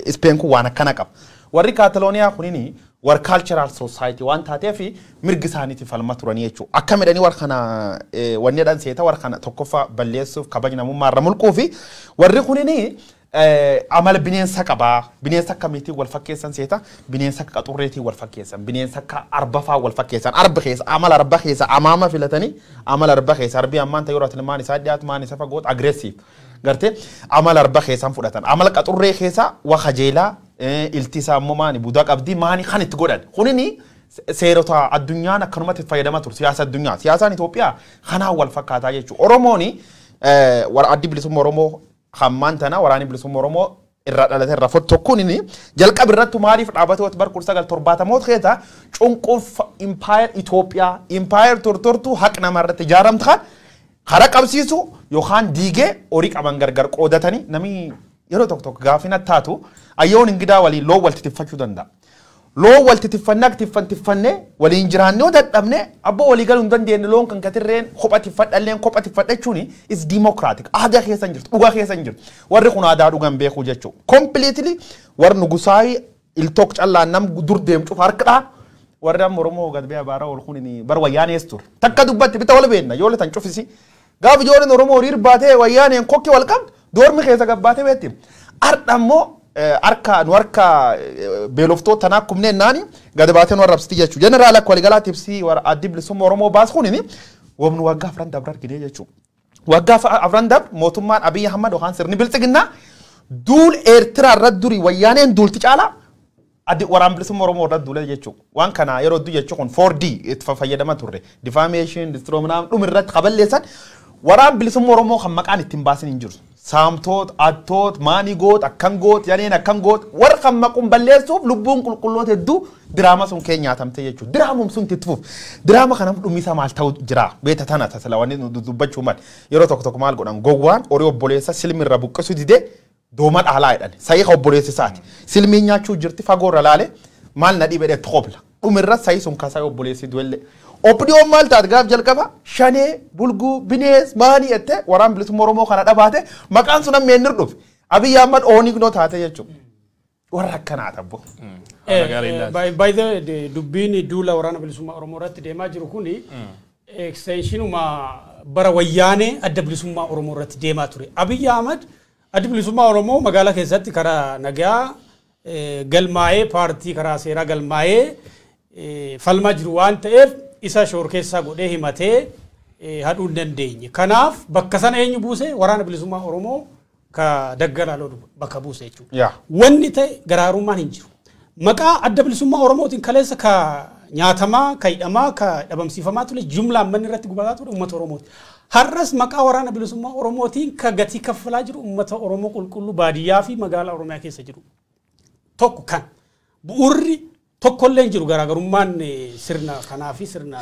Ispeen kun waan akkana qaba. Warri Kaatalooniyaa kunini war cultural society waan taateef mirgi isaaniitiif falma turanii jechuudha. Akka midhanii war kana wanni jedhan seeta war kana tokkoffaa balleessuuf kabaja namummaa irra mulquu fi warri kunini amala bineensa qabaa. Bineensa akkamiitiin wal fakkeessan seeta? Bineensa akka qaxurreetiin wal fakkeessan. Bineensa akka arbafaa wal fakkeessan. Arba keessa amala arba keessa amaama filatanii amala arba keessa arbi ammaan ta'e yeroo ati isaa dhiyaatu maan isa fagootu aggressive. Gartee amala arba keessaan fudhatan. Amala qaxurree keessa waa kajeelaa ilti isaa immoo maani budaa qabdii maani kan itti godhan. Kunini seerota addunyaan akkanumatti itti fayyadamaa ture siyaasa addunyaa. Siyaasaan Itoophiyaa kanaan wal fakkaataa jechuudha. Oromooni addi bilisummaa Oromoo hammaan tana waraanni bilisummaa Oromoo irraa dhalate irraa fottokuun inni jalqaba irratti maaliif dhaabate wati bar 1970 keessa cunqurfa impaayar Itoophiyaa impaayar tortortuu haqa namaa irratti ijaaramtu kan karaa qabsiisu yookaan diigee horii qaban gargar qoodatanii namni yeroo tokko tokko gaafina taatu ayyoon ingidaa waliin loon wal tiffachuu danda'a. Loon wal tiffannaa tiffannee waliin jiraannee yoo dadhabne abboo walii galuu hin dandeenye loon kan katirreen kopha tiffadhalleen kopha tiffadhachuun is democratic aadaa keessa hin jirtu dhugaa keessa hin jirtu warri kun aadaa dhugan beekuu jechuudha. Completely warri nugusaayii iltook callaan nam dur deemcuuf harkadhaa warri amma Oromoo gad ba'ee abaaraa ol kun bar wayyaanees ture. Takka dubbatti bita wal beenna yoo tan cufisi gaafa ijoolleen Oromoo hiriir baatee wayyaaneen kokkee wal qabdu doormi keessa gabbaatee beetti. Har'a immoo harka nu harka beeloftoota tanaa kumneen naani gad baatee nu arrabsiti jechuudha. Jeneraal akka waliigalaatti ibsii addi bilisummaa Oromoo baas kunini wamnu waggaa 4 dabra argine jechuudha. Waggaa 4 dabra mootummaan Abiy Ahmad yookaan sirni biltsiginnaa duul Eertiraa irra durii wayyaaneen duulti caalaa addi waraan bilisummaa Oromoo irra duulee jechuudha. Waan kana yeroo hedduu jechuun kun 4D itti fayyadamaa turre. Defamation, discrimination dhuma irratti qaballeessan waraan bilisummaa Oromoo kan maqaan ittiin baasin hin jiru. Saamtoota, attoota, maanii goota, akkan goota, yaneen akkan goota warra kan maquun balleessuuf lubbuun qulqulloota hedduu diraama sun keenya nyaatamte jechuudha. Diraamum sun itti fuuf. Diraama kanaaf dhummi isaa maal ta'u jira? Beeta tana tasala wanni dubbachuu mal. Yeroo tokko tokko maal godhan gowwaan horii obboleessa silmi irra buqqisuu didee dooma dhaalaa jedhan. Sa'iiqa obboleessa isaati. Silmii nyaachuu jirti fagoo irra laale maal na dhibee dheetti qobla. Dhumirra sayi sun kasaa obboleessi du'ellee. OPDOn maal taate gaaf jalqaba shanee bulguu binees maanii jettee waraan bilisummaa Oromoo kana dhabaate maqaan sun amma eenyu dhufe. Abiyyi Ahmad Oonignoo taate jechuudha. Warra akkanaa tabbo. By the way, dubbiin duula waraana bilisummaa Oromoo irratti deemaa jiru kuni extensionuma bara wayyaanee adda bilisummaa Oromoo irratti deemaa ture. Abiyyi Ahmad adda bilisummaa Oromoo magaalaa keessatti karaa nagaa galmaa'ee paartii karaa seeraa galmaa'ee falmaa jiru waan ta'eef isa shoorkeessaa godhee himatee hadhuu hin dandeenye. Kanaaf bakka sana eenyu buuse waraana bilisummaa Oromoo ka daggalaa loolu bakka buuse jechuudha. Wanni ta'e garaarummaan hin jiru. Maqaa adda bilisummaa Oromootiin kaleessa ka nyaatamaa, ka hidhamaa, ka dhabamsiifamaa ture jumlaan manni irratti gubataa ture uummata Oromooti. Har'as maqaa waraana bilisummaa Oromootiin ka gatii kaffalaa jiru uummata Oromoo qulqulluu baadiyyaa fi magaalaa Oromiyaa keessa jiru. Tokko kan bu'uurri tokkollee hin jiru garaagarummaan sirna kanaa fi sirna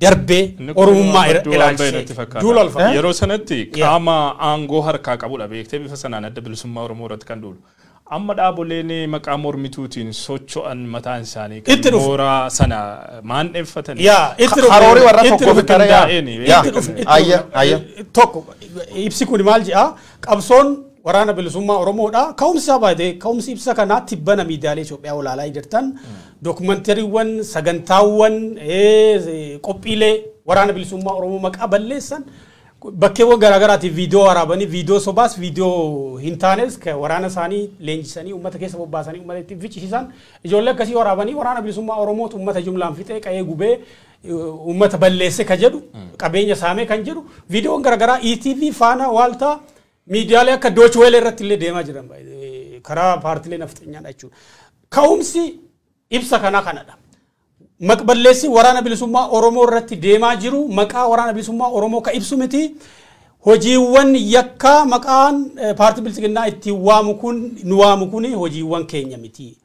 darbee Oromummaa ilaalchisee. Duula alfa. Yeroo sanatti qaama aangoo harkaa qabudha beektee bifa sanaan adda bilisummaa Oromoo irratti kan duulu. Amma dhaaboleen maqaa mormituutiin socho'an mataan isaanii kan mooraa sana maandheeffatanii. Karoorri warra tokko bitara yaa. Ayya. Tokko ibsi kun maal jedhaa qabsoon waraana bilisummaa Oromoodha. Ka'umsi isaa baay'ee ka'umsi ibsa kanaa tibbana miidiyaalee Itoophiyaa olaalaa jirtan dookumantariiwwan sagantaawwan qophiilee waraana bilisummaa Oromoo maqaa balleessan bakkeewwan garaagaraatiif viidiyoo waraabanii viidiyoo sobaas viidiyoo hin taanes waraana isaanii leenjisanii uummata keessa bobbaasanii uummata ittiin ficcisiisan ijoollee akkasii waraabanii waraana bilisummaa Oromootu uummata jumlaan fixee qa'ee gubee uummata balleesse ka jedhu qabeenya saamee kan jedhu viidiyoon garaagaraa ETV faana waaltaa miidiyaalee akka Deutsche Welle irratti illee deemaa jiran karaa paartilee nafxanyaadha jechuudha. Ka'umsi ibsa kanaa kanadha. Maqballeessi waraana bilisummaa Oromoo irratti deemaa jiru maqaa waraana bilisummaa Oromoo ka ibsu miti. Hojiiwwan yakkaa maqaan paartii bilisiginnaa ittiin waamu kun nu waamu kun hojiiwwan keenya miti.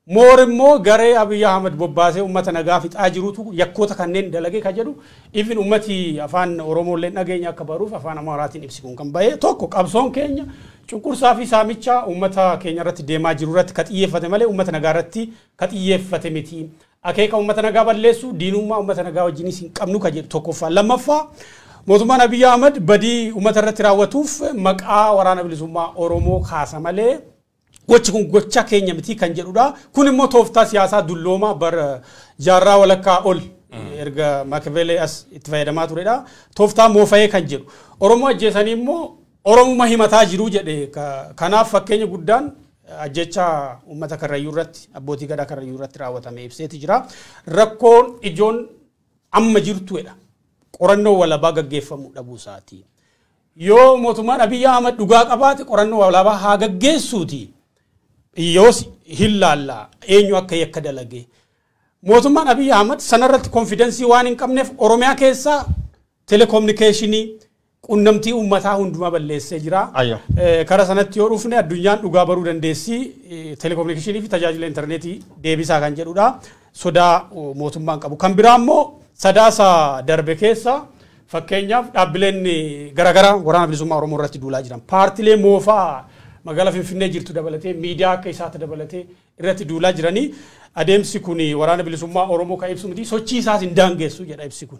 Moor immoo garee Abiyyi Ahmad bobbaasee uummata nagaa fixaa jirutu yakkoota kanneen dalagee ka jedhu even uummati afaan Oromoo illee dhageenya akka baruuf afaan Amaaraatiin ibsi kun kan bahe tokko qabsoon keenya cunqursaa fi saamicha uummata keenya irratti deemaa jiru irratti ka xiyyeeffate malee uummata nagaa irratti ka xiyyeeffate miti. Akeeka uummata nagaa balleessu diinummaa uummata nagaa wajjinis hin qabnu ka jedhu tokkoffaa. Lammaffaa mootummaan Abiyyi Ahmad badii uummata irratti raawwatuuf maqaa waraana bilisummaa Oromoo kaasa malee gochi kun gocha keenya miti kan jedhudha. Kun immoo tooftaa siyaasaa dulloomaa bara jaarraa walakkaa ol erga Machiavelli as itti fayyadamaa turedha. Tooftaa moofa'ee kan jedhu. Oromoo ajjeesanii immoo Oromuma himataa jiru jedhe. Kanaaf fakkeenya guddaan ajjecha uummata Karrayyuu irratti abbootii gadaa Karrayyuu irratti raawwatame ibseeti jira. Rakkoon ijoon amma jirtuudha. Qorannoo walabaa gaggeeffamuu dhabuu isaati. Yoo mootummaan Abiyyi Ahmad dhugaa qabaate qorannoo walabaa haa gaggeessuuti. Yoos hin laallaa eenyu akka yakka dalage. Mootummaan Abiyyi Ahmad sanarratti konfidensii waan hin qabneef Oromiyaa keessaa telekominikeeshinii qunnamtii uummataa hundumaa balleessee jira. Karaa sanatti yoo dhufne addunyaan dhugaa baruu dandeessi telekominikeeshinii fi tajaajila intarneetii deebisaa kan jedhudha. Sodaa mootummaan qabu. Kan biraa immoo sadaasa darbe keessa fakkeenyaaf dhaabbileen garaagaraa waraana bilisummaa Oromoo irratti duulaa jiran. Paartilee moofaa magaalaa Finfinnee jirtu dabalatee miidiyaa akka isaatti dabalatee irratti duulaa jiranii adeemsi kun waraana bilisummaa Oromoo kan ibsu miti sochii isaas hin daangessu jedha ibsi kun.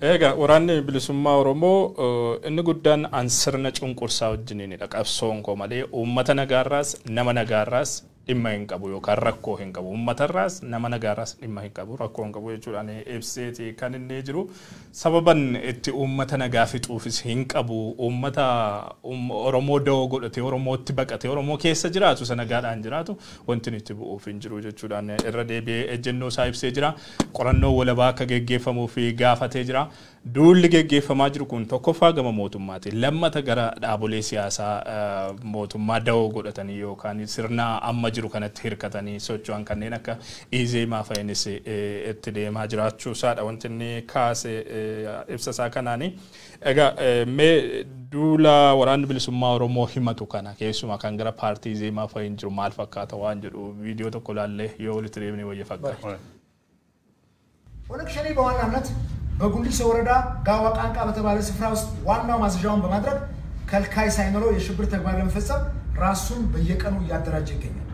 Egaa waraanni bilisummaa Oromoo inni guddaan an sirna cunqursaa wajjiniinidha qabsoon koo malee uummata nagaarraas nama nagaarraas dhimma hin qabu yookaan rakkoo hin qabu uummatarraas nama nagaarraas dhimma hin qabu rakkoo hin qabu jechuudhaan ibseeti kan inni jiru sababan itti uummata nagaa fixuufis hin qabu uummata Oromoo da'oo godhatee Oromootti baqatee Oromoo keessa jiraatu isa nagaadhaan jiraatu wanti itti bu'uuf hin jiru jechuudhaan irra deebi'ee ejjennoo isaa ibsee jira qorannoo walabaa akka geggeeffamuu fi gaafatee jira. Duulli geggeeffamaa jiru kun tokkoffaa gama mootummaati. Lammata gara dhaabolee siyaasaa mootummaa da'oo godhatanii yookaan sirna amma jiru kanatti hirkatanii socho'an kanneen akka Izeemaa fa'inis itti deemaa jiraachuu isaadha wanti inni kaase ibsa isaa kanaani. Egaa mee duula waraanni bilisummaa Oromoo himatu kana keessumaa kan gara paartii Izeemaa fa'iin jiru maal fakkaata waan jedhu viidiyoo tokko ilaallee yoo walitti deemnee wayya fakkaata. ኦነግ ሸኔ በዋናነት በጉሊሶ ወረዳ ጋዋ ቃንቃ በተባለ ስፍራ ውስጥ ዋናው ማዘዣውን በማድረግ ከልካይ ሳይኖረው የሽብር ተግባር ለመፈጸም ራሱን በየቀኑ እያደራጀ ይገኛል።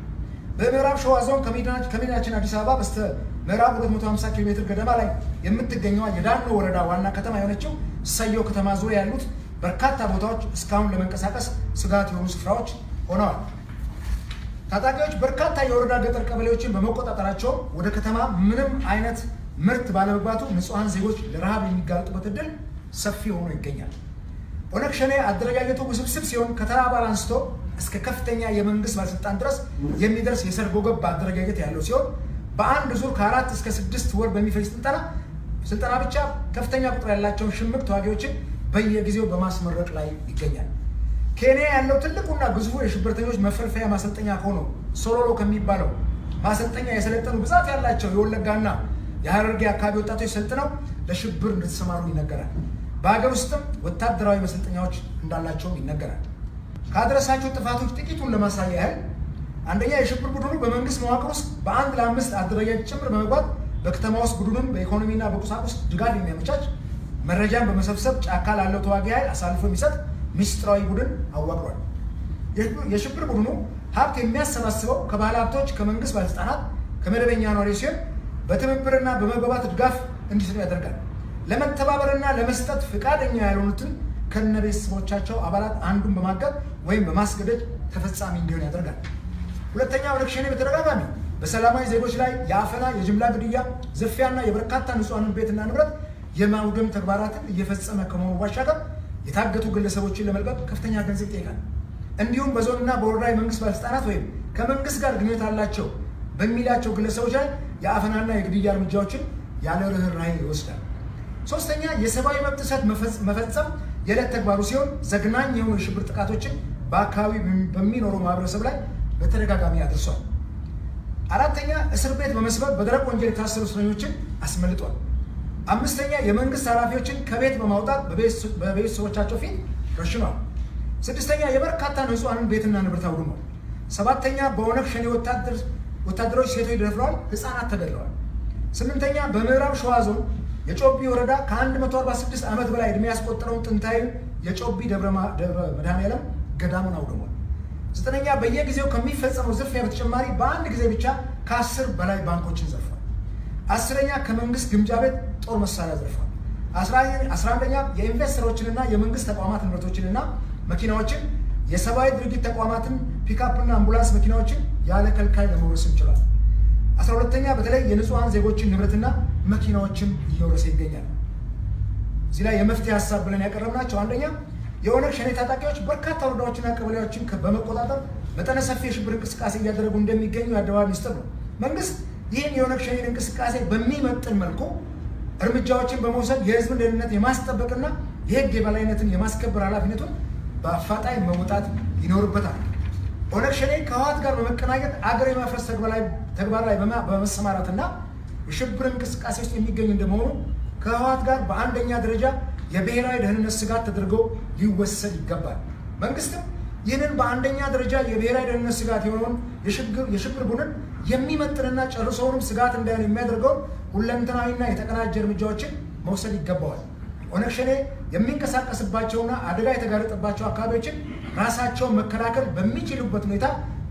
በምዕራብ ሸዋ ዞን ከመዲናችን አዲስ አበባ በስተ ምዕራብ 250 ኪሎ ሜትር ገደማ ላይ የምትገኘዋ የዳኖ ወረዳ ዋና ከተማ የሆነችው ሰዮ ከተማ ዙሪያ ያሉት በርካታ ቦታዎች እስካሁን ለመንቀሳቀስ ስጋት የሆኑ ስፍራዎች ሆነዋል። ታጣቂዎች በርካታ የወረዳ ገጠር ቀበሌዎችን በመቆጣጠራቸው ወደ ከተማ ምንም አይነት ምርት ባለመግባቱ ንጹሃን ዜጎች ለረሃብ የሚጋለጡበት እድል ሰፊ ሆኖ ይገኛል። ኦነግ ሸኔ አደረጃጀቱ ውስብስብ ሲሆን ከተራ አባል አንስቶ እስከ ከፍተኛ የመንግስት ባለስልጣን ድረስ የሚደርስ የሰርጎ ገብ አደረጃጀት ያለው ሲሆን በአንድ ዙር ከ4 እስከ 6 ወር በሚፈጅ ስልጠና ብቻ ከፍተኛ ቁጥር ያላቸውን ሽምቅ ተዋጊዎችን በየጊዜው በማስመረቅ ላይ ይገኛል። ኬንያ ያለው ትልቁና ግዙፉ የሽብርተኞች መፈልፈያ ማሰልጠኛ ከሆነው ሶሎሎ ከሚባለው ማሰልጠኛ የሰለጠኑ ብዛት ያላቸው የወለጋና የሐረርጌ አካባቢ ወጣቶች ሰልጥነው ለሽብር እንደተሰማሩ ይነገራል። በሀገር ውስጥም ወታደራዊ መሰልጠኛዎች እንዳላቸውም ይነገራል። ካደረሳቸው ጥፋቶች ጥቂቱን ለማሳያ ያህል አንደኛ የሽብር ቡድኑ በመንግስት መዋቅር ውስጥ በ1 ለ5 አደረጃጀት ጭምር በመግባት በከተማ ውስጥ ቡድኑን በኢኮኖሚና በቁሳቁስ ድጋፍ የሚያመቻች መረጃን በመሰብሰብ ጫካ ላለው ተዋጊ ኃይል አሳልፎ የሚሰጥ ሚስጥራዊ ቡድን አዋቅሯል። የሽብር ቡድኑ ሀብት የሚያሰባስበው ከባለ ሀብቶች፣ ከመንግስት ባለስልጣናት፣ ከመደበኛ ነዋሪዎች ሲሆን በትብብርና በመግባባት ድጋፍ እንዲሰጡ ያደርጋል። ለመተባበርና ለመስጠት ፍቃደኛ ያልሆኑትን ከነቤተሰቦቻቸው አባላት አንዱን በማገድ ወይም በማስገደድ ተፈጻሚ እንዲሆን ያደርጋል። ሁለተኛ ኦነግ ሸኔ በተደጋጋሚ በሰላማዊ ዜጎች ላይ የአፈና፣ የጅምላ ግድያ፣ ዝርፊያና የበርካታ ንጹሃንን ቤትና ንብረት የማውደም ተግባራትን እየፈጸመ ከመሆኑ ባሻገር የታገቱ ግለሰቦችን ለመልቀቅ ከፍተኛ ገንዘብ ይጠይቃል። እንዲሁም በዞንና በወረዳ የመንግስት ባለስልጣናት ወይም ከመንግስት ጋር ግንኙነት አላቸው በሚላቸው ግለሰቦች ላይ የአፈናና የግድያ እርምጃዎችን ያለ ርህራሄ ይወስዳል። ሶስተኛ የሰብአዊ መብት ጥሰት መፈጸም የዕለት ተግባሩ ሲሆን ዘግናኝ የሆኑ የሽብር ጥቃቶችን በአካባቢ በሚኖረው ማህበረሰብ ላይ በተደጋጋሚ አድርሷል። አራተኛ እስር ቤት በመስበር በደረቅ ወንጀል የታሰሩ እስረኞችን አስመልጧል። አምስተኛ የመንግስት ኃላፊዎችን ከቤት በማውጣት በቤተሰቦቻቸው ፊት ረሽኗል። ስድስተኛ የበርካታ ንጹሃንን ቤትና ንብረት አውድሟል። ሰባተኛ በኦነግ ሸኔ ወታደሮች ሴቶች ደፍረዋል፣ ህፃናት ተገድለዋል። ስምንተኛ በምዕራብ ሸዋ ዞን የጮቢ ወረዳ ከ146 ዓመት በላይ እድሜ ያስቆጠረውን ጥንታዊ የጮቢ ደብረ መድኃኔዓለም ገዳሙን አውድሟል። ዘጠነኛ በየጊዜው ከሚፈጸመው ዝርፊያ በተጨማሪ በአንድ ጊዜ ብቻ ከ10 በላይ ባንኮችን ዘርፏል። አስረኛ ከመንግስት ግምጃ ቤት ጦር መሳሪያ ዘርፏል። 11ኛ የኢንቨስተሮችንና የመንግስት ተቋማት ንብረቶችንና መኪናዎችን፣ የሰብአዊ ድርጊት ተቋማትን ፒካፕና አምቡላንስ መኪናዎችን ያለ ከልካይ ለመውረስም ችሏል። 12ኛ በተለይ የንጹሃን ዜጎችን ንብረትና መኪናዎችን እየወረሰ ይገኛል። እዚህ ላይ የመፍትሄ ሀሳብ ብለን ያቀረብናቸው አንደኛ የኦነግ ሸኔ ታጣቂዎች በርካታ ወረዳዎችና ቀበሌዎችን በመቆጣጠር መጠነ ሰፊ የሽብር እንቅስቃሴ እያደረጉ እንደሚገኙ የአደባባይ ሚስጥር ነው። መንግስት ይህን የኦነግ ሸኔን እንቅስቃሴ በሚመጥን መልኩ እርምጃዎችን በመውሰድ የህዝብን ደህንነት የማስጠበቅና የህግ የበላይነትን የማስከበር ኃላፊነቱን በአፋጣኝ መወጣት ይኖርበታል። ኦነግ ሸኔ ከህወሓት ጋር በመቀናጀት አገር የማፍረስ ተግባር ላይ በመሰማራትና የሽብር እንቅስቃሴ ውስጥ የሚገኝ እንደመሆኑ ከህወሓት ጋር በአንደኛ ደረጃ የብሔራዊ ደህንነት ስጋት ተደርጎ ሊወሰድ ይገባል። መንግስትም ይህንን በአንደኛ ደረጃ የብሔራዊ ደህንነት ስጋት የሆነውን የሽብር ቡድን የሚመጥንና ጨርሶውንም ስጋት እንዳይሆን የሚያደርገውን ሁለንተናዊና የተቀናጀ እርምጃዎችን መውሰድ ይገባዋል። ኦነግ ሸኔ የሚንቀሳቀስባቸውና አደጋ የተጋረጠባቸው አካባቢዎችን ራሳቸውን መከላከል በሚችሉበት ሁኔታ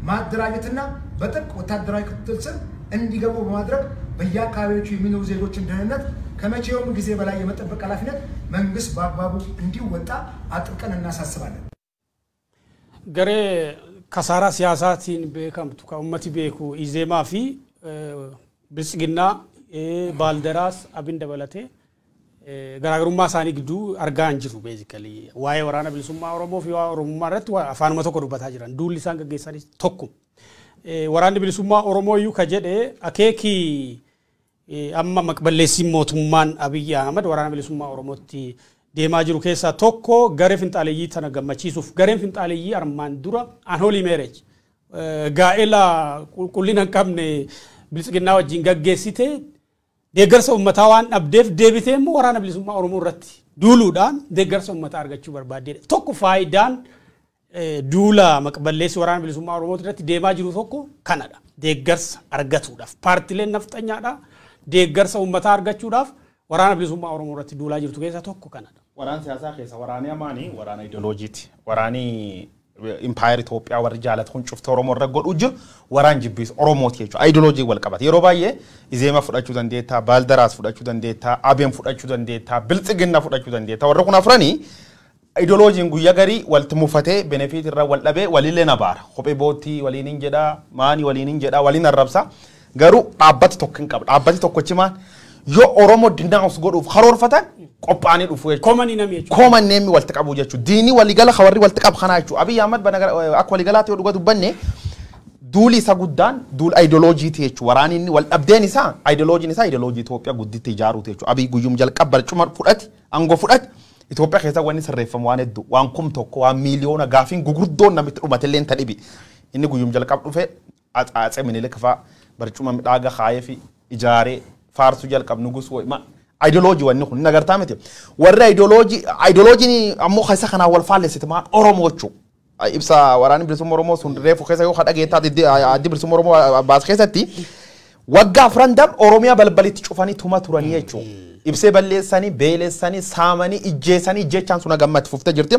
ማደራጀትና በጥብቅ ወታደራዊ ክትትል ስር እንዲገቡ በማድረግ በየአካባቢዎቹ የሚኖሩ ዜጎችን ደህንነት ከመቼውም ጊዜ በላይ የመጠበቅ ኃላፊነት መንግስት በአግባቡ እንዲወጣ አጥብቀን እናሳስባለን። Garee kasaaraa siyaasaatiin beekamtu kan uummati beeku Izeemaa fi Biltsiginnaa Baaldaraas Abin dabalatee garaagarummaa isaanii gidduu argaa hin jiru beezikali. Waa'ee waraana bilisummaa Oromoo fi waa'ee Oromummaa irratti afaanuma tokko dubbataa jiran. Duulli isaan gaggeessanis tokko. Waraanni bilisummaa Oromoo iyyuu ka jedhe akeekii amma maqballeessiin mootummaan Abiyyi Ahmad waraana bilisummaa Oromootti deemaa jiru keessaa tokko garee finxaaleeyyii tana gammachiisuuf gareen finxaaleeyyii armaan dura unholy marriage gaa'ela qulqullina hin qabne biltsiginnaa wajjin gaggeessite deeggarsa uummataa waan dhabdeef deebitee immoo waraana bilisummaa Oromoo irratti duuluudhaan deeggarsa uummataa argachuu barbaaddeedha. Tokko faayidaan duula maqballeessi waraana bilisummaa Oromoo irratti deemaa jiru tokko kanadha. Deeggarsa argatuudhaaf paartileen nafxanyaadha deeggarsa uummataa argachuudhaaf waraana bilisummaa Oromoo irratti duulaa jirtu keessaa tokko kanadha. Waraana siyaasaa keessa waraanni amaanii waraana ideoloojiiti. Waraanni Impaayera Itoophiyaa warri jaalatu kun cufta Oromoo irra godhuu jiru waraan jibbiis Oromooti jechuudha. Ayidooloojii wal qabata. Yeroo baay'ee Izeema fudhachuu dandeettaa, Baaldaraas fudhachuu dandeettaa, Abeen fudhachuu dandeettaa, Biltsiginna fudhachuu dandeettaa. Warri kun afranii ideoloojiin guyyaa garii walitti mufatee benefiit irra wal dhabee walillee na baara. Kophee boottii waliin hin jedhaa, maanii waliin hin jedhaa, waliin arrabsa. Garuu dhaabbati tokko hin qabu. Dhaabbati tokkochi maal yoo Oromoo dinaawus godhuuf karoorfatan qophaa'anii dhufu jechuudha. Koomanii namni jechuudha. Kooman neemmi walitti qabu jechuudha. Diinii waligala warri walitti qabu kanaa jechuudha. Abiyyi Ahmad akka waligalaatti yoo dhuga dubbanne duuli isa guddaan duula ayidooloojiiti jechuudha. Waraanni inni wal dhabdeen isaa ayidooloojiin isaa ayidooloojii Itoophiyaa gudditti ijaaruuti jechuudha. Abiyyi guyyum jalqaba barcuma fudhate aangoo fudhate Itoophiyaa keessa wanni sirreeffamu waan hedduu waan 1000 waan miiliyoona gaafiin gugurdoon namitti dhumatellee hin dhibi. Inni guyyum jalqaba dhufe Atsee Minilik fa'aa barcuma midhaagaa kaayee fi ijaaree faarsuu jalqab nugus ma ideoloojii wanni kun nagartaa miti. Warri ideoloojiin ammoo keessa kanaan wal faallessite maal Oromoo jechuudha. Ibsa waraanni bilisummaa Oromoo sun reefu keessa yoo dhageettaa addi bilisummaa Oromoo baas keessatti waggaa 4 dam Oromiyaa balbalitti cufanii tuma turanii jechuudha. Ibsee balleessanii, beelessanii, saamanii, ijjeessanii, ijjeechaan sun gammatti fuftee jirti.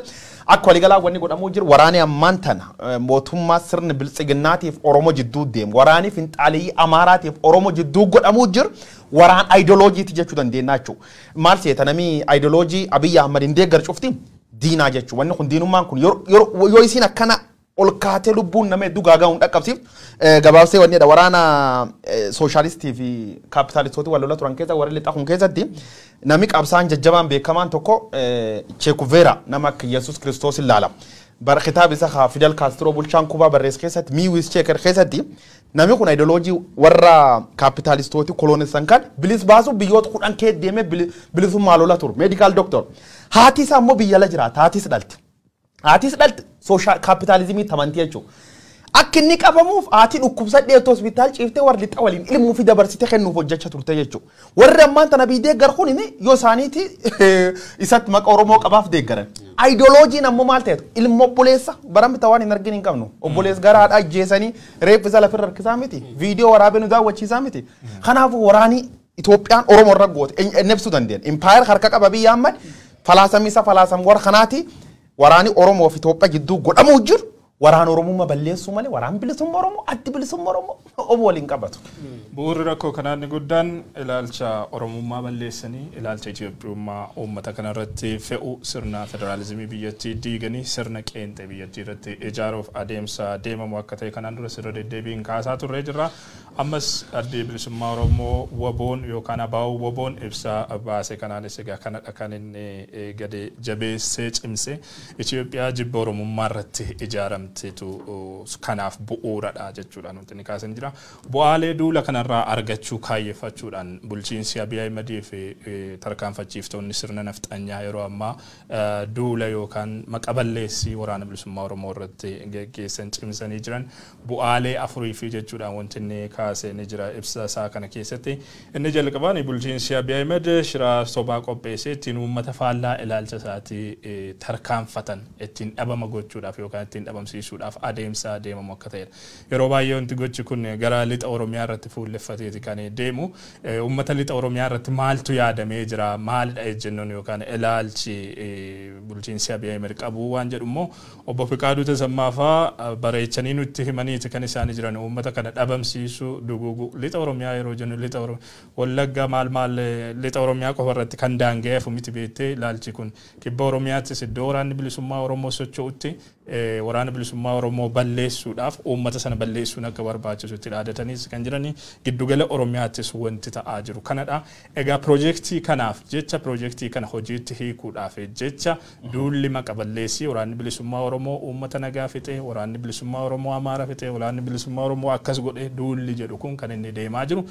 Akka waliigalaa wanni godhamuu jiru waraanni ammaan tana mootummaa sirni biltsiginnaatiif Oromoo jidduu deemu. Waraanni finxaaliyyi Amaaraatiif Oromoo jidduu godhamuu jiru waraan ayidooloojiiti jechuu dandeenya jechuudha. Maal seeta namni ayidooloojii Abiyyi Ahmad hin deeggar cufti diinaa jechuudha. Wanni kun diinummaan kun yoo isiin akkana ol kaatee lubbuun nama hedduu gaagaa'uun dhaqqabsiif gabaabsee wanni waraana sooshaalistii fi kaapitaalistoota wal lola turan keessa warri lixaa kun keessatti namni qabsaan jajjabaan beekamaan tokko Che Guevara nama akka Yesuus Kiristoos ilaala. Bara kitaaba isaa Fidel Castro bulchaan Kuubaa barreesse keessatti Miiwis Cheeker keessatti namni kun ayidooloojii warra kaapitaalistooti koloonessan kan bilis baasuu biyyoota 10 kee deemee bilisummaa lola turu meedikaal doktor. Haati isaa immoo biyya ala jiraata haatis dhalti. Haatis dhalti sooshaal kaapitaalizimii tamantii jechuudha. Akka inni qabamuuf haati dhukkubsadhee hospitaal ciiftee warri lixa waliin ilmuu fi dabarsitee kennuuf hojjechaa turte jechuudha. Warri ammaan tana biyya deeggar kun yoo isaaniiti isatti maqaa Oromoo qabaaf deeggaran. Ayidooloojiin ammoo maal ta'etu ilma obboleessa bara mita waan hin argin hin qabnu. Obboleessa gara haadhaa ajjeesanii reeffa lafirra harkisaa miti. Viidiyoo waraabee nu daawwachiisaa miti. Kanaafuu waraanii Itoophiyaan Oromoo irra goote ibsuu dandeenya. Impaayar harka qaba biyya amman falaasamisa falaasam warra kanaati waraanii Oromoo fi Itoophiyaa jidduu godhamuu jiru. Waraan Oromummaa balleessuu malee waraan bilisummaa Oromoo addi bilisummaa Oromoo obbo waliin qabatu. Bu'uurri rakkoo kanaa inni guddaan ilaalcha Oromummaa balleessanii ilaalcha Itoophiyummaa uummata kanarratti fe'u sirna federaalizimii biyyattii diiganii sirna qeenxee biyyattii irratti ijaaruuf adeemsa deemamu akka ta'e kanaan dura sirra deddeebiin kaasaa turree jirra. Ammas addi bilisummaa Oromoo waboon yookaan abaa'uu waboon ibsa baase kanaanis egaa kanadha kan inni gadi jabeessee cimse Itoophiyaa jibba Oromummaa irratti ijaaramte. Kanaaf bu'uuradha jechuudhaan wanti inni kaasan jira. Bu'aalee duula kanarraa argachuu kaayeffachuudhaan bulchiinsi Abiy Ahimedii fi tarkaanfachiiftoonni sirna nafxanyaa yeroo ammaa duula yookaan maqaballeessii waraana bilisummaa Oromoo irratti geggeessan cimsanii jiran bu'aalee afurii fi jechuudhaan wanti inni kaasee ni jira ibsa isaa kana keessatti. Inni jalqabaan bulchiinsi Abiy Ahimed shira sobaa qopheessee ittiin uummata faallaa ilaalcha isaatii tarkaanfatan ittiin dhabama gochuudhaaf yookaan ittiin dhabamsiisuudhaaf adeemsa deemamu akka ta'edha. Yeroo baay'ee wanti gochi kun gara lixa Oromiyaa irratti fuulleffateeti kan deemu. Uummata lixa Oromiyaa irratti maaltu yaadamee jira maalidha ejjennoon yookaan ilaalchi bulchiinsi Abiy Ahmed qabu waan jedhu immoo obbo Fiqaaduu Tasammaa fa'aa bareechanii nutti himaniiti kan isaan jiran uummata kana dhabamsiisuu duguugu lixa Oromiyaa yeroo jennu lixa Oromiyaa Wallagga maal maal lixa Oromiyaa qofa irratti kan daanga'eef miti beektee ilaalchi kun kibba Oromiyaattis iddoo waraanni bilisummaa Oromoo socho'utti waraana bilisummaa Oromoo balleessuudhaaf uummata sana balleessuun akka barbaachisutti dhaadataniis kan jiranii giddugala Oromiyaattis wanti ta'aa jiru kanadha. Egaa piroojeektii kanaaf jecha piroojeektii kana hojiitti hiikuudhaaf jecha duulli maqa balleessii waraanni bilisummaa Oromoo uummata nagaa fixee waraanni bilisummaa Oromoo Amaara fixee waraanni bilisummaa Oromoo akkas godhee duulli jedhu kun kan inni deemaa jiru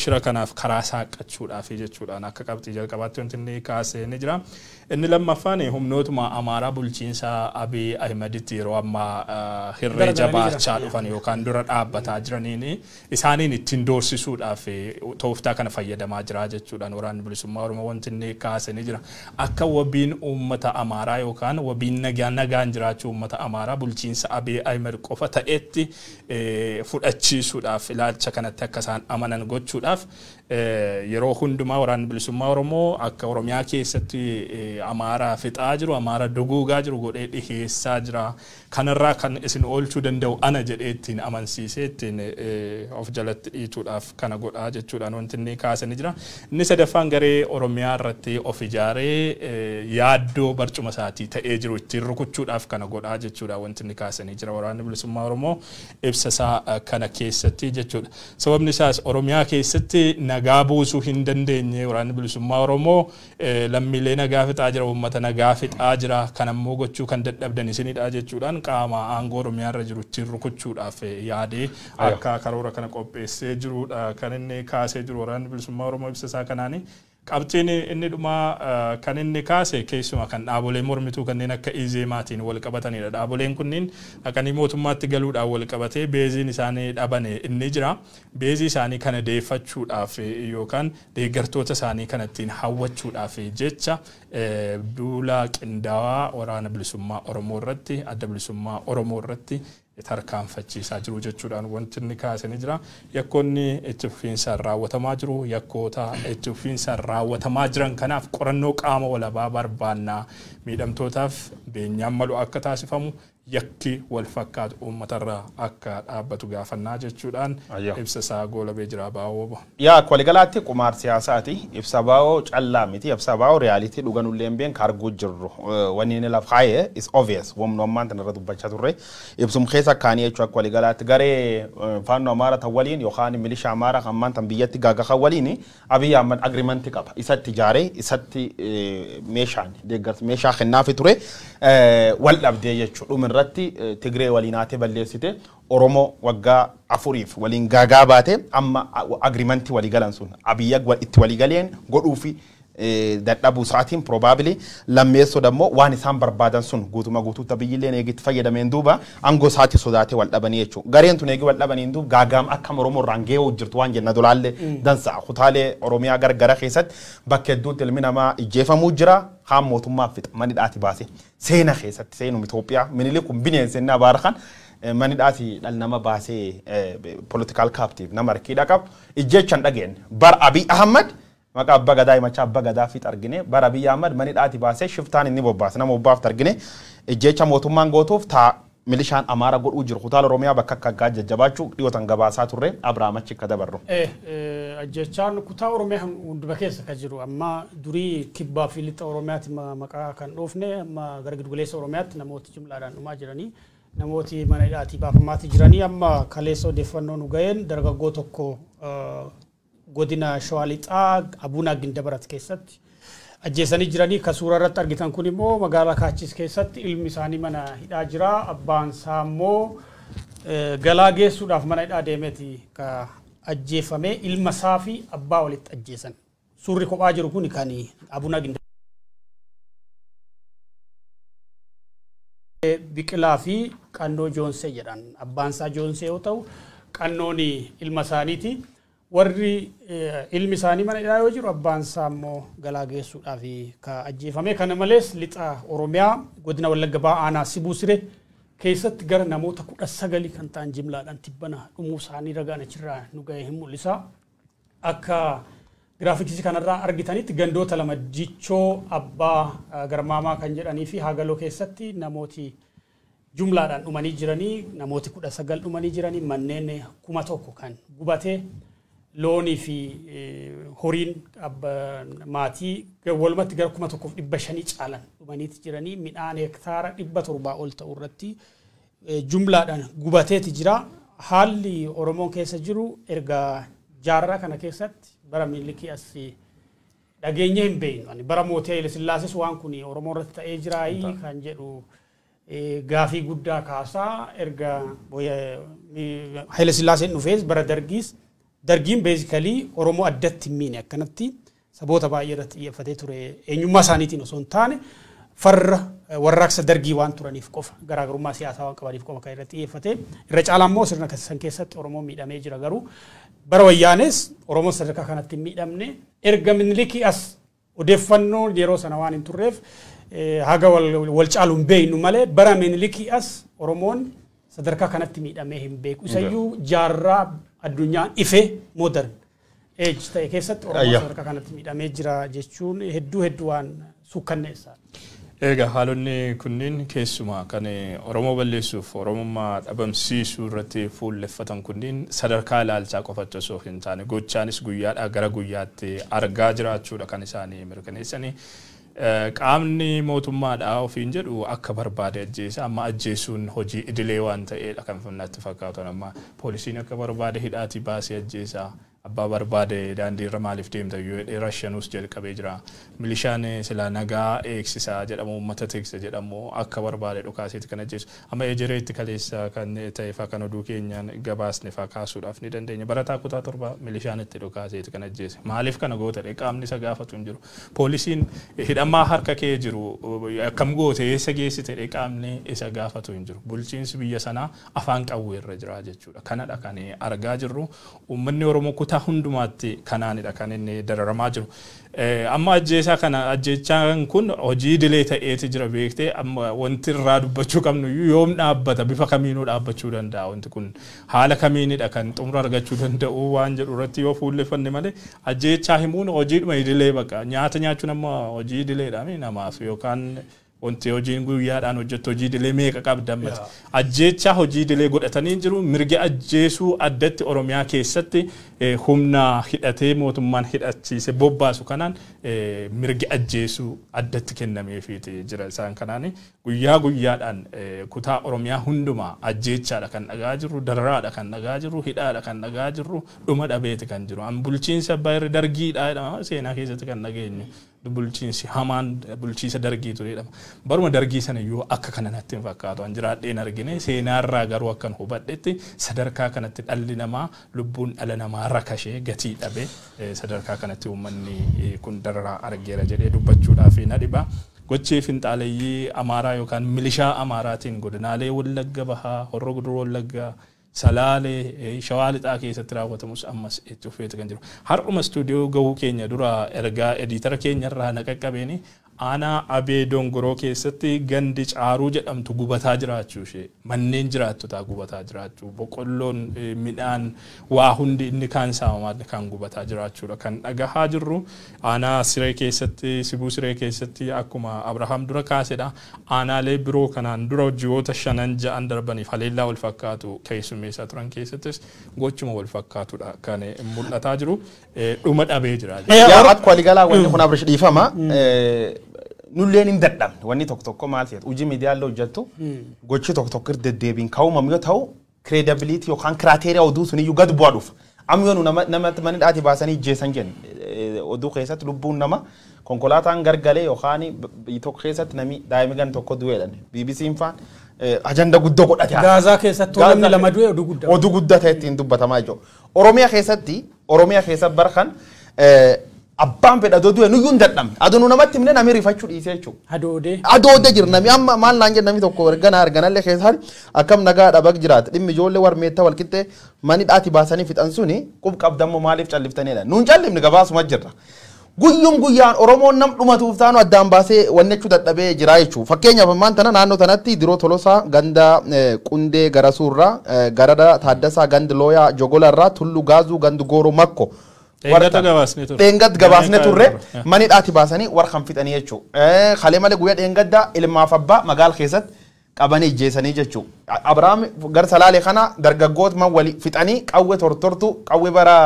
shira kanaaf karaa saaqachuudhaaf jechuudhaan akka qabxii jalqabaatti wanti inni kaasee ni jira. Inni lammaffaan humnootuma Amaaraa bulchiinsa Abiy Ahimeditti yeroo ammaa hirree jabaachaa dhufan yookaan dura dhaabbataa jiraniin isaaniin ittiin doorsisuudhaaf tooftaa kana fayyadamaa jira jechuudhaan waraanni bilisummaa Oromoo wanti inni kaasee ni jira. Akka wabiin uummata Amaaraa yookaan wabiin nagaan jiraachuu uummata Amaaraa bulchiinsa Abiy Ahimed qofa ta'etti fudhachiisuudhaaf ilaalcha kanatti akka isaan amanan gochuudhaaf yeroo hundumaa waraanni bilisummaa Oromoo akka Oromiyaa keessatti Amaaraa fixaa jiru, Amaaraa duguugaa jiru godhee dhiheessaa jira. Kanarra Kanarraa kan isin oolchuu danda'u ana jedhee ittiin amansiisee ittiin of jalatti dhiituudhaaf kana godhaa jechuudhaan wanti inni kaasanii jira. Inni sadaffaan garee Oromiyaa irratti of ijaaree yaaddoo barcuma isaatii ta'ee jiru ittiin rukuchuudhaaf kana godhaa jechuudha wanti inni kaasanii jira. Waraanni Bilisummaa Oromoo ibsa isaa kana keessatti jechuudha. Sababni isaas Oromiyaa keessatti nagaa buusuu hin dandeenye. Waraanni Bilisummaa Oromoo lammiilee nagaa fixaa jira, uummata nagaa fixaa jira, kan ammoo gochuu kan dadhabdan isinidha jechuudhaan qaama aangoo Oromiyaa irra jiru ittiin rukuchuudhaaf yaadee akka karoora kana qopheessee jirudha kan inni kaasee jiru Waraanni Bilisummaa Oromoo ibsa isaa kanaani. Qabxiin inni dhumaa kan inni kaase keessumaa kan dhaabolee mormituu kanneen akka Izeemaatiin wal qabatanidha. Dhaaboleen kunniin dhaqanii mootummaatti galuudhaan wal qabatee beeziin isaanii dhabane inni jira. Beezii isaanii kana deeffachuudhaaf yookaan deeggartoota isaanii kana ittiin hawwachuudhaaf jecha duula qindaawaa Waraana Bilisummaa Oromoo irratti, Adda Bilisummaa Oromoo irratti tarkaanfachiisaa jiru jechuudhaan wanti inni kaasanii jira. Yakkoonni itti fufiinsaan raawwatamaa jiru. Yakkoota itti fufiinsaan raawwatamaa jiran kanaaf qorannoo qaama walabaa barbaannaa, miidhamtootaaf beenyaan malu akka taasifamu, yakki wal fakkaatu uummatarraa akka dhaabbatu gaafannaa jechuudhaan ibsa isaa goolabee jira baa'oo. Yaa waligalaatti qumaar siyaasaati. Ibsa baa'oo callaa miti. Ibsa baa'oo reality dhuganullee hin beekne arguu jirru. Wanni inni lafa kaayee is obvious. Wamnu ammaan tana irra dubbachaa turre. Ibsum keessa kaanii jechuun akka waligalaatti garee Faannoo Amaaraa tan waliin yookaan milishaa Amaaraa kan ammaan tan biyyatti gaagaha waliin Abiy Ahmad agreement qaba. Isatti ijaaree isatti meeshaan deeggarsa meeshaa kennaafi ture wal dhabdee jechuudha. Dhuma irratti Tigree waliin haatee balleessite, Oromoo waggaa 4f waliin gaagaa baate. Amma agreement walii galan sun Abiyyi itti walii galeen godhuufi dadhabuu isaatiin probably, lammeessoo dammoo waan isaan barbaadan sun guutuma guutuutti Abiyyilleen eegitti fayyadameen duuba aangoo isaatti sodaatee wal dhabanii jechuudha. Gareen tun eegi wal dhabaniin duuba gaagaam akkam Oromoo irraan gahee jirtu waan jenna dolaallee dansa kutaalee Oromiyaa gargara keessatti bakka hedduutti ilmi namaa ijjeefamuu jira. Haan mootummaa fixa mani dhaati baase seena keessatti seenum Itoophiyaa Minilik kun bineensa inni abaara kan mani dhaati dhala nama baasee political captive nama harkiidha qabu ijjeechan dhageenye. Bar Abiy Ahmad maqaa abbaa gadaa himachaa abbaa gadaa fixa argine. Bara Abiy Ahmad mani dhaati baasee shiftaan inni bobbaase nama bobbaaftu argine. Ijjeecha mootummaan gootuuf taa milishaan Amaara godhuu jiru kutaala Oromiyaa bakka akka aggaa jajjabaachuu dhiyootan gabaasaa turre. Abrahaam achi akka dabarru. Ajjechaan kutaa Oromiyaa hunduma keessa kan jiru amma durii kibbaa fi lixa Oromiyaatti maqaa kan dhoofne, amma gara giddugaleessa Oromiyaatti namooti jumlaadhaan dhumaa jiranii, namooti mana hidhaatii baafamaatti jiranii. Amma kaleessa odeeffannoo nu ga'een dargaggoo tokko godina Shawaa Lixaa Abuunaa Gindabarat keessatti ajjeesanii jiranii. Kan suuraa irratti argitan kun immoo magaalaa Kaachis keessatti ilmi isaanii mana hidhaa jira. Abbaan isaa immoo galaa geessuudhaaf mana hidhaa deemeeti ka ajjeefame. Ilma isaa fi abbaa walitti ajjeesan. Suurri kophaa jiru kun kan Abuunaa Gindabarat Biqilaa fi Qannoo Joonsee jedhan. Abbaan isaa Joonsee yoo ta'u, Qannoon ilma isaaniiti. Warri ilmi isaanii mana hidhaa yoo jiru, abbaan isaa immoo galaa geessuudhaaf ka ajjeefame. Kana malees lixa Oromiyaa godina Wallagga Bahaa aanaa Sibuu Siree keessatti gara namoota 19 kan ta'an jimlaadhaan tibbana dhumuu isaanii ragaan achirraa nu ga'e hin mul'isa. Akka giraafiksii kanarraa argitanitti gandoota lama, Jichoo Abbaa Garmaamaa kan jedhanii fi Hagaloo keessatti namooti jumlaadhaan dhumanii jiranii, namooti 19 dhumanii jiranii, manneen 1000 kan gubate, loonii fi horiin maatii walumatti gara 1500 caalan dhumaniiti jiranii, midhaan hektaara 700 ol ta'u irratti jumlaadhaan gubateeti jira. Haalli Oromoon keessa jiru erga jaarraa kana keessatti bara Minilikii as dhageenye hin beeknu. Bara mootii Haile Sillaases waan kun Oromoo irratti ta'ee jiraayii kan jedhu gaafii guddaa kaasaa. Erga Haile Sillaaseen dhufees bara Dargiis, Dargiin basically Oromoo addatti hin miine, akkanatti saboota baay'ee irratti xiyyeeffatee ture. Eenyummaa isaaniitiin osoo hin taane farra warraaqsa Dargii waan turaniif qofa, garaagarummaa siyaasaa waan qabaniif qofa kan irratti xiyyeeffate. Irra caalaa immoo sirna san keessatti Oromoon miidhamee jira. Garuu bara Wayyaanes Oromoon sadarkaa kanatti hin miidhamne. Erga Minilikii as odeeffannoo yeroo sana waan hin turreef haga wal caalu hin beeknu malee, bara Minilikii as Oromoon sadarkaa kanatti miidhamee hin beeku. Isayyuu jaarraa addunyaan ife modern age ta'e keessatti Oromoon sadarkaa kanatti miidhamee jira jechuun hedduu hedduu waan sukkanneessaa. Egaa haalonni kunniin keessumaa kan Oromoo balleessuuf Oromummaa dhabamsiisuu irratti fuulleffatan kunniin sadarkaa ilaalchaa qofatti osoo hin taane gochaanis guyyaadhaa gara guyyaatti argaa jiraachuudha kan isaanii mirkaneessanii. Qaamni mootummaadhaa ofiin jedhu akka barbaade ajjeesa amma ajjeesuun hojii idilee waan ta'eedha kan natti fakkaatu amma poolisiin akka barbaade hidhaatii baasee ajjeesa. Abbaa barbaade daandii irra maaliif deemta yoo jedhee rashanuus jalqabee jira. Milishaan silaa nagaa eegsisaa jedhamu uummata tiiksa jedhamu akka barbaade dhukaaseeti kan ajjeesu. Amma ejereetti kaleessa kan ta'e faa kan oduu keenyaan gabaasne faa kaasuudhaaf ni dandeenya. Barataa kutaa 7 milishaan itti dhukaaseeti kan ajjeese. Maaliif kana goota qaamni isa gaafatu hin jiru. Poolisiin hidhamaa harka kee jiru akkam goote eessa geessite qaamni isa gaafatu hin jiru. Bulchiinsi biyya sanaa afaan qawwee irra jira jechuudha. Kanadha kan argaa jirru. Uummanni Oromoo kutaa hundumaatti kanaanidha kan inni dararamaa jiru. Amma ajjeesaa kana ajjeechaan kun hojii idilee ta'eeti jira beektee amma wanti irraa dubbachuu qabnu yoom dhaabbata bifa kamiinuu dhaabbachuu danda'a wanti kun haala kamiinidha kan xumura argachuu danda'u waan jedhu irratti yoo fuulleffanne malee ajjeechaa himuun hojiidhuma idilee baqa nyaata nyaachuun amma hojii idileedha namaaf yookaan wanti hojiin guyyaadhaan hojjettu hojii idilee meeqa qabda ammati. Ajjeechaa hojii idilee godhatanii jiru mirga ajjeesuu addatti Oromiyaa keessatti humna hidhatee mootummaan hidhachiise bobbaasu kanaan mirga ajjeesuu addatti kennameefiiti jira isaan kanaan guyyaa guyyaadhaan kutaa Oromiyaa hundumaa ajjeechaadha kan dhagaa jirru dararaadha kan dhagaa jirru hidhaadha kan dhagaa jirru dhuma dhabeeti kan jiru. An bulchiinsa abbaa dargiidha jedhama seenaa keessatti kan dhageenyu. Bulchiinsi hamaan bulchiinsa dargii ture jedhama. Baruma dargii sana iyyuu akka kana natti hin fakkaatu. An jiraadheen argine seenaarraa garuu akkan hubadhetti sadarkaa kanatti dhalli namaa lubbuun dhala namaa rakashee gatii dhabe sadarkaa kanatti uummanni kun dararaa argeera jedhee dubbachuudhaaf na dhiba. Gochii finxaaleeyyii Amaaraa yookaan milishaa Amaaraatiin godinaalee Wallagga Bahaa, Horroo Guduruu Wallaggaa, Salaalee, Shawaa Lixaa keessatti raawwatamus ammas itti fufeeti kan jiru. Har'uma istuudiyoo gahuu keenya dura ergaa ediitara keenyarraa na qaqqabeeni aanaa Abee Dongoroo keessatti gandi Caaruu jedhamtu gubataa jiraachuu ishee manneen jiraattotaa gubataa jiraachuu boqqolloon midhaan waa hundi inni kaan saamamaa kan gubataa jiraachuudha kan dhagahaa jirru. Aanaa Siree keessatti Sibuu Siree keessatti akkuma Abrahaam dura kaasedha. Aanaalee biroo kanaan dura ji'oota 5 6 darbaniif haleellaa wal fakkaatu keessummeessaa turan keessattis gochuma wal fakkaatudha kan mul'ataa jiru. Dhuma dhabee jira. Yaa akka waliigalaa wanni kun Abrish dhiifama. Nulleen hin dadhabne wanni tokko tokko maal ta'e hojii miidiyaalee hojjettu gochi tokko tokko irra deddeebiin ka'uumam yoo ta'u credibility yookaan criteria oduu sun iyyuu gad bu'aa dhufa. Amma yoo namatti mana dhaatii baasanii ijjeessan jenne oduu keessatti lubbuun nama konkolaataan gargalee yookaan biyya tokko keessatti namni daa'imni gan tokko du'eedhaan BBC'n faan ajanda guddoo godhate. Gaazaa keessatti namni lama du'e oduu guddaa. Oduu guddaa ta'e ittiin dubbatamaa jiru. Oromiyaa keessatti Oromiyaa keessa barkan abbaan fedha adoo du'e nuyyuu hin dadhabne. Adoo nu namatti himne namni rifachuu dhiisee jechuudha. Adoodee. Adoodee jira namni amma maal naan jedhu namni tokko ergana arganallee keessa akkam nagaa dhabak jiraata. Dhimmi ijoollee warmeetta walqixxee mani dhaati baasanii fixan suni qub qabdammoo maaliif calliftanidha. Nuun callifne gabaasuma jirra. Guyyuun guyyaan Oromoon nam dhumatuuf taanu addaan baasee wanni jechuu dadhabee jira jechuudha. Fakkeenyaaf ammaan tana naannoo tanatti Diroo Tolosaa ganda Qundee Garasuurraa Garada Taaddasaa ganda Looyaa Jogolarraa Tulluu Gaazuu ganda Gooroo Makko. Dheengat gabaasne turre mani dhaati baasanii warra kan fixanii jechuudha. Kalee malee guyyaa dheengaddaa ilmaaf abbaa magaala keessatti qabanii ijjeessanii jechuudha. Abiraam gara Salaalee kana dargaggoota man walii fixanii qawwee tortortu qawwee bara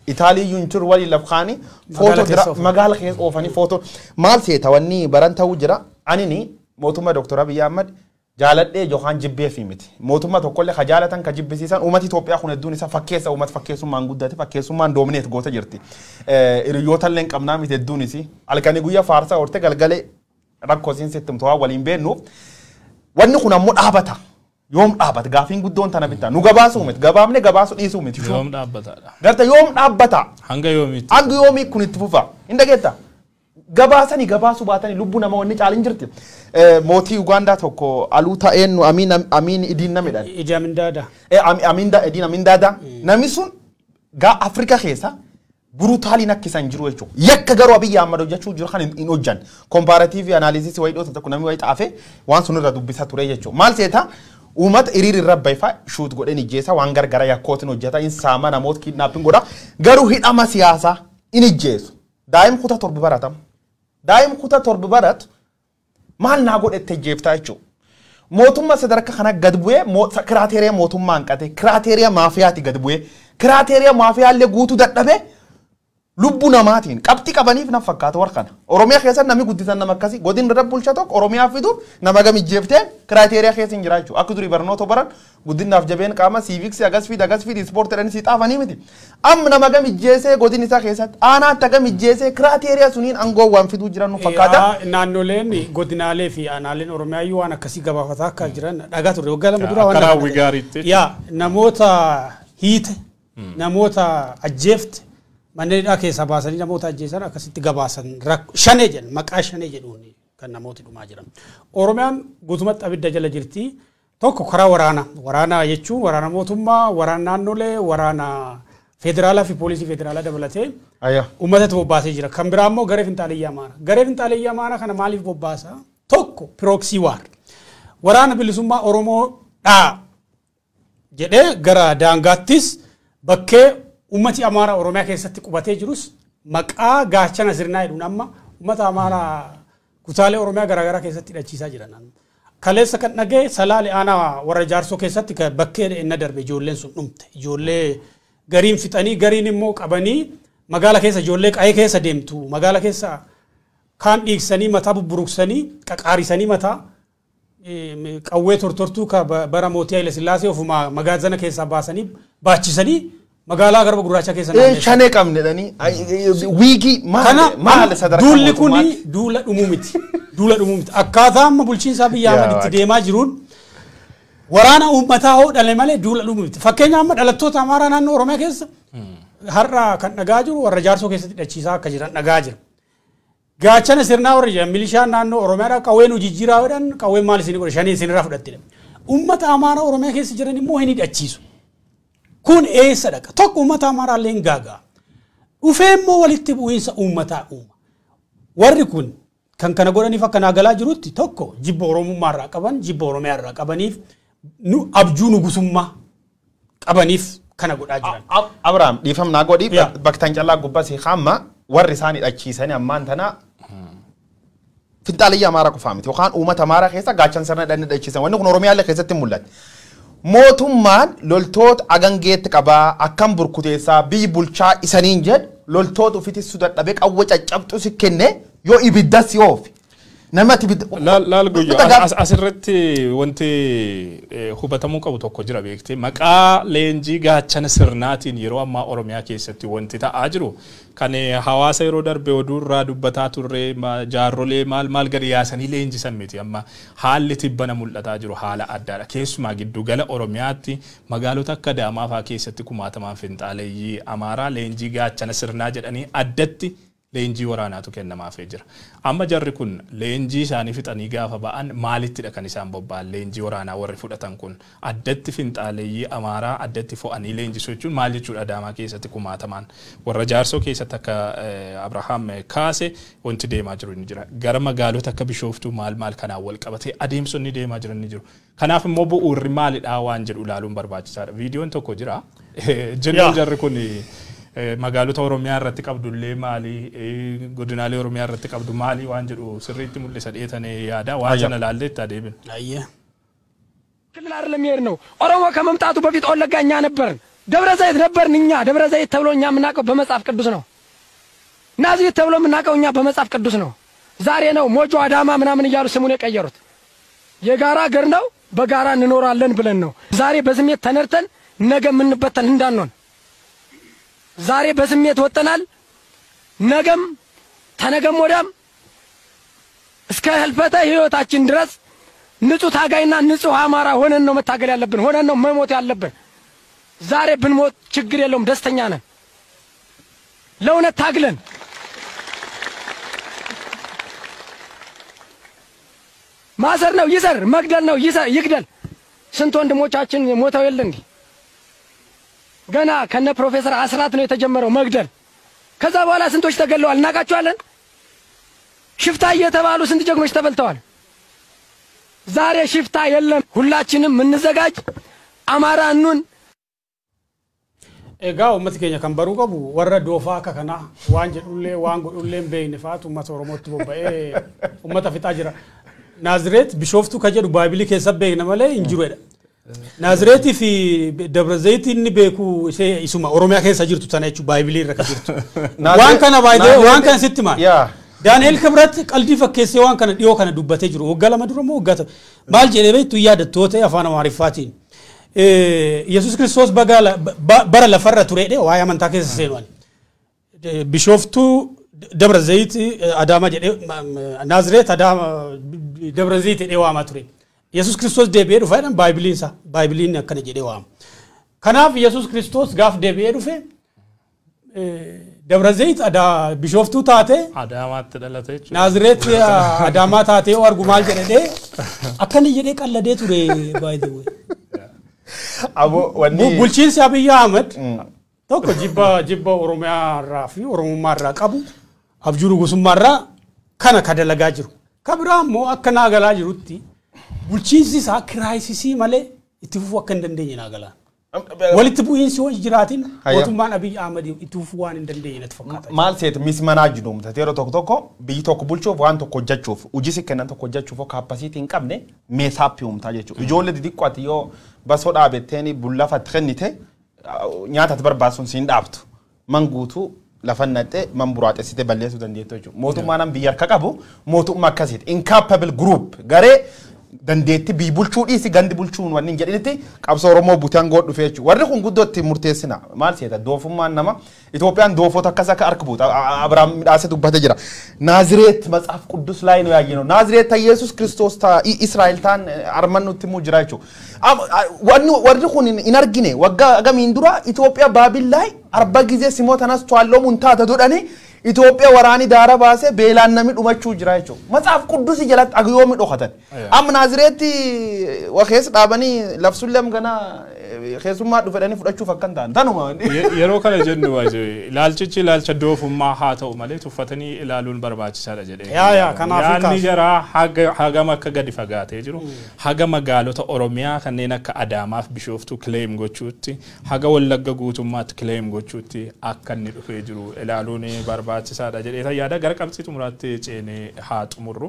Itaalii yuuntur walii lafkaanii footoo magaala keessa oofanii footoo maal seeta wanni baran ta'uu jira. Anini mootummaa Dooktor Abiyyi Ahmad jaaladhee yookaan jibbee fi miti. Mootummaa tokkollee ka jaalatan ka jibbisiisan uummati Itoophiyaa kun hedduun isaa fakkeessa uummata fakkeessummaan guddate fakkeessummaan doomineet goota jirti. Hiriyoota illee hin qabnaa miti hedduunis halkanii guyyaa faarsaa horte galgalee rakkoo siin sittimtu waa waliin beennuuf wanni kun ammoo dhaabata. Yoom dhaabata gaafiin guddoon tana bittaa nu gabaasuu miti gabaabne gabaasuu dhiisuu miti. Yoom dhaabbataadha. Garta yoom dhaabbata. Hanga yoomiitti. Hanga yoomii kun itti fufa. Hin dhageettaa? Gabaasanii gabaasuu baatanii lubbuu nama wanni caalin jirti. Mootii Ugaandaa tokko aluu ta'een nu Amiin Idiin namidha. Idi Amin Daadaa. Idiin Amin Daadaa. Namni sun gaa Afrikaa keessa brutaaliin akka isaan jiru jechuudha. Yakka garuu Abiyyi Ahmad hojjechuu jiru kan hin hojjanne. Comparative analysis wayii dhoota tokko namni wayii xaafe waan sun irra dubbisa ture jechuudha. Maal seeta uummata hiriira irra bayfaa shuut godheen ijjeessa waan gargara yakkootiin hojjeta hin saama namoota kidnapping godha garuu hidhama siyaasaa hin ijjeessu. Daa'im kutaa 7 baratama. Daa'im kutaa 7 baratu Maal naa godhette jeeftaa jechuudha. Mootummaa sadarkaa kana gad bu'ee criteria mootummaa hanqate, criteria maafiyaati gad bu'ee, criteria maafiyaallee guutuu dadhabee lubbuu namaatiin qabxii qabaniif na fakkaata warra kana. Oromiyaa keessa namni guddisan nama akkasii godin irra bulcha tokko Oromiyaa fiduuf nama gam ijjeeftee criteria keessa hin jira jechuudha. Akka durii barnoota baran guddinaaf jabeen qaama civics agas fidi agas fidi ispoortii jedhanii si xaafanii miti. Amma nama gam ijjeesee godin isaa keessatti aanaatti hagam ijjeesee criteria suniin aangoo waan fiduu jiran nu fakkaata. Naannoleen godinaalee fi aanaaleen Oromiyaa iyyuu waan akkasii gabaafataa akka jiran dhagaa turre waggaa 2 dura waan Akka raawwii gaariitti. Yaa namoota hiite, namoota ajjeefte, manneen hidhaa keessaa baasanii namoota ajjeesan akkasitti gabaasan shanee jedhan, maqaa shanee jedhuun kan namooti dhumaa jiran. Oromiyaan guutumatti abidda jala jirti. Tokko karaa waraanaa. Waraanaa jechuun waraana mootummaa, waraana naannolee, waraana federaalaa fi poolisii federaalaa dabalatee uummatatu bobbaasee jira. Kan biraa immoo garee finxaaliyyaa Amaaraa. Garee finxaaliyyaa Amaaraa kana maaliif bobbaasa? Tokko proxy war. Waraana bilisummaa Oromoo dhaa jedhee gara daangaattis bakkee ummati Amaaraa Oromiyaa keessatti qubatee jirus maqaa gaachana sirnaa jedhuun amma ummata Amaaraa kutaalee Oromiyaa garaagaraa keessatti hidhachiisaa jiran. Kaleessa kan dhagee Salaale aanaa warra Jaarsoo keessatti bakkee inni darbe ijoolleen sun dhumte. Ijoollee gariin fixanii gariin immoo qabanii magaala keessa ijoollee qa'ee keessa deemtu. Magaala keessa kaan dhiigsanii mataa bubburuqsanii qaqaarisanii mataa qawwee tortortuu ka bara mootii Haile Sillaasee ofuma magaazana keessaa baasanii baachisanii magaalaa Garba Gurraacha keessa naannessan. Shanee qabne jedhanii wiigii maal sadarkaa duulli kuni duula dhumuu miti. Duula dhumuu miti. Akkaataa amma bulchiinsa biyya amma itti deemaa jiruun waraana uummataa hoo dhale malee duula dhumuu miti. Fakkeenya amma dhalattoota Amaaraa naannoo Oromiyaa keessa har'a kan dhagaa jiru warra Jaarsoo keessatti hidhachiisaa akka jiran dhagaa jira. Gaachana sirnaa warra jiran milishaan naannoo Oromiyaadhaa qawwee nu jijjiiraa jedhan qawween maal isin godhe shanii isinirraa fudhattidha. Uummata Amaaraa Oromiyaa keessa jiran immoo hin hidhachiisu. Kun eessa dhaqa? Tokko uummata Amaaraa illee hin gaagaa. Dhufee immoo walitti bu'iinsa uummataa uuma. Warri kun kan kana godhaniif akka naa galaa jirutti tokko jibba Oromummaa irraa qaban, jibba Oromiyaa irraa qabaniif, nu abjuu nugusummaa qabaniif kana godhaa jiran. Abrahaam dhiifam naa godhi bakka tan callaa gubbaa si hamma warri isaan hidhachiisanii ammaan tana finxaaliyyaa Amaaraa qofaa miti yookaan uummata Amaaraa keessa gaachan sirna hidhanii hidhachiisan wanni kun Oromiyaallee keessatti mul'ata. Mootummaan loltoota agangeetti qabaa akkam burkuteessaa biyyi bulchaa isaniin jedhu loltoota ofiitti dadhabee qawwee caccabxu si kenne yoo ibidda si oofe. Namatti ibidda. Laal Guyyoo asirratti wanti hubatamuu qabu tokko jira beektee maqaa leenjii gaachana sirnaatiin yeroo ammaa Oromiyaa keessatti wanti ta'aa jiru kan hawaasa yeroo darbe oduurraa dubbataa turre jaarrolee maal maal gadi yaasanii leenjisan miti amma haalli tibbana mul'ataa jiru haala addaadha. Keessumaa giddugala Oromiyaatti magaalota akka Adaamaa fa'aa keessatti kumaatamaan finxaaleeyyii Amaaraa leenjii gaachana sirnaa jedhanii addatti leenjii waraanaatu kennamaafii jira. Amma jarri kun leenjii isaanii fixanii gaafa ba'an maalittidha kan isaan bobba'an leenjii waraanaa warri fudhatan kun addatti finxaaleeyyii Amaaraa addatti fo'anii leenjisuu jechuun maal jechuudha Adaamaa keessatti kumaatamaan warra Jaarsoo keessatti akka Abrahaam kaase wanti deemaa jiru ni jira. Gara magaalota akka Bishooftuu maal maal kanaan wal qabatee adeemsonni deemaa jiran ni jiru. Kanaaf immoo bu'uurri maalidhaa waan jedhu ilaaluun barbaachisaadha. Viidiyoon tokko jira. Jennuun jarri kun magaalota Oromiyaa irratti qabdullee maali godinaalee Oromiyaa irratti qabdu maali waan jedhu sirriitti mul'isa dheetanii yaada waan sana ilaallee itti adeemin. ክልል አይደለም ይሄድ ነው። ኦሮሞ ከመምጣቱ በፊት ወለጋ እኛ ነበርን፣ ደብረ ዘይት ነበርን። እኛ ደብረ ዘይት ተብሎ እኛ የምናውቀው በመጽሐፍ ቅዱስ ነው። ናዝሬት ተብሎ የምናውቀው እኛ በመጽሐፍ ቅዱስ ነው። ዛሬ ነው ሞጆ አዳማ ምናምን እያሉ ስሙን የቀየሩት። የጋራ ሀገር ነው፣ በጋራ እንኖራለን ብለን ነው። ዛሬ በስሜት ተነድተን ነገ የምንበተን እንዳንሆን ዛሬ በስሜት ወጥተናል። ነገም ተነገም ወዲያም እስከ ህልፈተ ህይወታችን ድረስ ንጹህ ታጋይና ንጹህ አማራ ሆነን ነው መታገል ያለብን፣ ሆነን ነው መሞት ያለብን። ዛሬ ብንሞት ችግር የለውም፣ ደስተኛ ነን። ለእውነት ታግለን ማሰር ነው ይሰር፣ መግደል ነው ይሰር ይግደል። ስንት ወንድሞቻችን ሞተው የለ እንዴ? ገና ከነ ፕሮፌሰር አስራት ነው የተጀመረው መግደል። ከዛ በኋላ ስንቶች ተገለዋል እናውቃቸዋለን። ሽፍታ እየተባሉ ስንት ጀግኖች ተበልተዋል። ዛሬ ሽፍታ የለም። ሁላችንም እንዘጋጅ፣ አማራ እንሁን። Egaa uummati keenya kan baruu qabu warra doofaa akka kanaa waan jedhullee waan godhullee hin beekne fa'aatu uummata Oromootti bobba'ee uummata fixaa jira. Naazireet Bishooftuu ka jedhu Baaybilii keessa beekna malee hin jiru jedha. Naazireetii fi Dabra Zayitii inni beeku ishee isuma Oromiyaa keessa jirtu tana jechuudha, Baaybilii irra ka jirtu. Waan kana baay'ee waan kana sitti maal? Daani'el Kibrat qaldii fakkeessee waan kana dhiyoo kana dubbatee jiru. Waggaa 2 dura moo waggaa maal jedhee beektu yaadattoo ta'e afaan Amaariffaatiin. Yesuus Kiristoos bara lafarra turedhe waa'ee amantaa keessa seenu ani. Bishooftuu, Dabra Zayit, Adaama jedhee, Naazireet, Adaama, Dabra Zayit jedhee waamaa ture. Yesuus Kiristoos deebi'ee dhufa jedhan Baaybiliin isaa. Baaybiliin akkana jedhee waama. Kanaaf Yesuus Kiristoos gaaf deebi'ee dhufe Dabra Zayit Bishooftuu taate Adaamaatti dhalate jechuudha. Naazireet Adaamaa taatee yoo argu maal jedhee akkana jedhee qalladee ture, by the way. Abo wanni Bulchiinsi Abiyyi Ahmed tokko jibba Oromiyaa irraa fi Oromummaa irraa qabu, abjuu gosummaa irraa kana ka dalagaa jiru. Ka biraa immoo akka naa galaa jirutti bulchiinsi isaa crisis malee itti fufuu akka hin dandeenye naa galaa. Walitti bu'iinsi yoo jiraatin mootummaan Abiyyi Ahmed itti fufuu waan hin dandeenye natti fakkaata. Maal seet mismanage uumtate yeroo tokko tokko biyyi tokko bulchuuf, waan tokko hojjechuuf, hojii si kennan tokko hojjechuuf capacity hin qabne mess up uumtaa jechuudha. Ijoollee xixiqqoo ati yoo basoo dhaabetteen bullafatti kennite nyaata ati barbaadsun siin dhaabtu. Man guutuu lafa naqxee man buraaxessite balleessuu dandeettu jechuudha. Mootummaan biyya harka qabu mootummaa akkasiiti. Incapable group, garee dandeetti biyyi bulchuu dhiisi gandi bulchuun wanni hin jedhinitti qabsoo Oromoo butaan goon dhufee jechuudha. Warri kun guddoo itti murteessina. Maal seeta doofummaan nama Itoophiyaan doofota akkas akka harka buuta. Abiraam midhaasee dubbatee jira. Naazireet መጽሐፍ ቅዱስ ላይ ነው ያየነው። ናዝሬት ኢየሱስ ክርስቶስ Israa'el taan arman nutti himuu jira jechuudha. Warri kun hin argine waggaa gamiin dura Itoophiyaa baabillaay 40 ጊዜ ሲሞት ተነስቷል ሙን taata jedhanii Itoophiyaa waraani daara baasee beelaan namni dhumachuu jira jechuudha. መጽሐፍ ቅዱስ jalatti agiyoomi dhokatan. Amma Naazireetti wa keessa dhaabanii labsullee gana keessummaa dhufedhanii fudhachuuf akkan ta'an. Tanuma. Yeroo kana jennu ilaalchichi ilaalcha doofummaa haa ta'u malee tuffatanii ilaaluun barbaachisaadha jedhee. Yaa kanaaf Yaadni jaraa hagam akka gadi fagaatee jiru, haga magaalota Oromiyaa kanneen akka Adaamaaf Bishooftuu claim gochuutti, haga Wallagga guutummaatti claim gochuutti akka inni dhufee jiru ilaaluun barbaachisaadha jedhee yaada. Gara qabxii xumuraatti ceenee haa xumurru.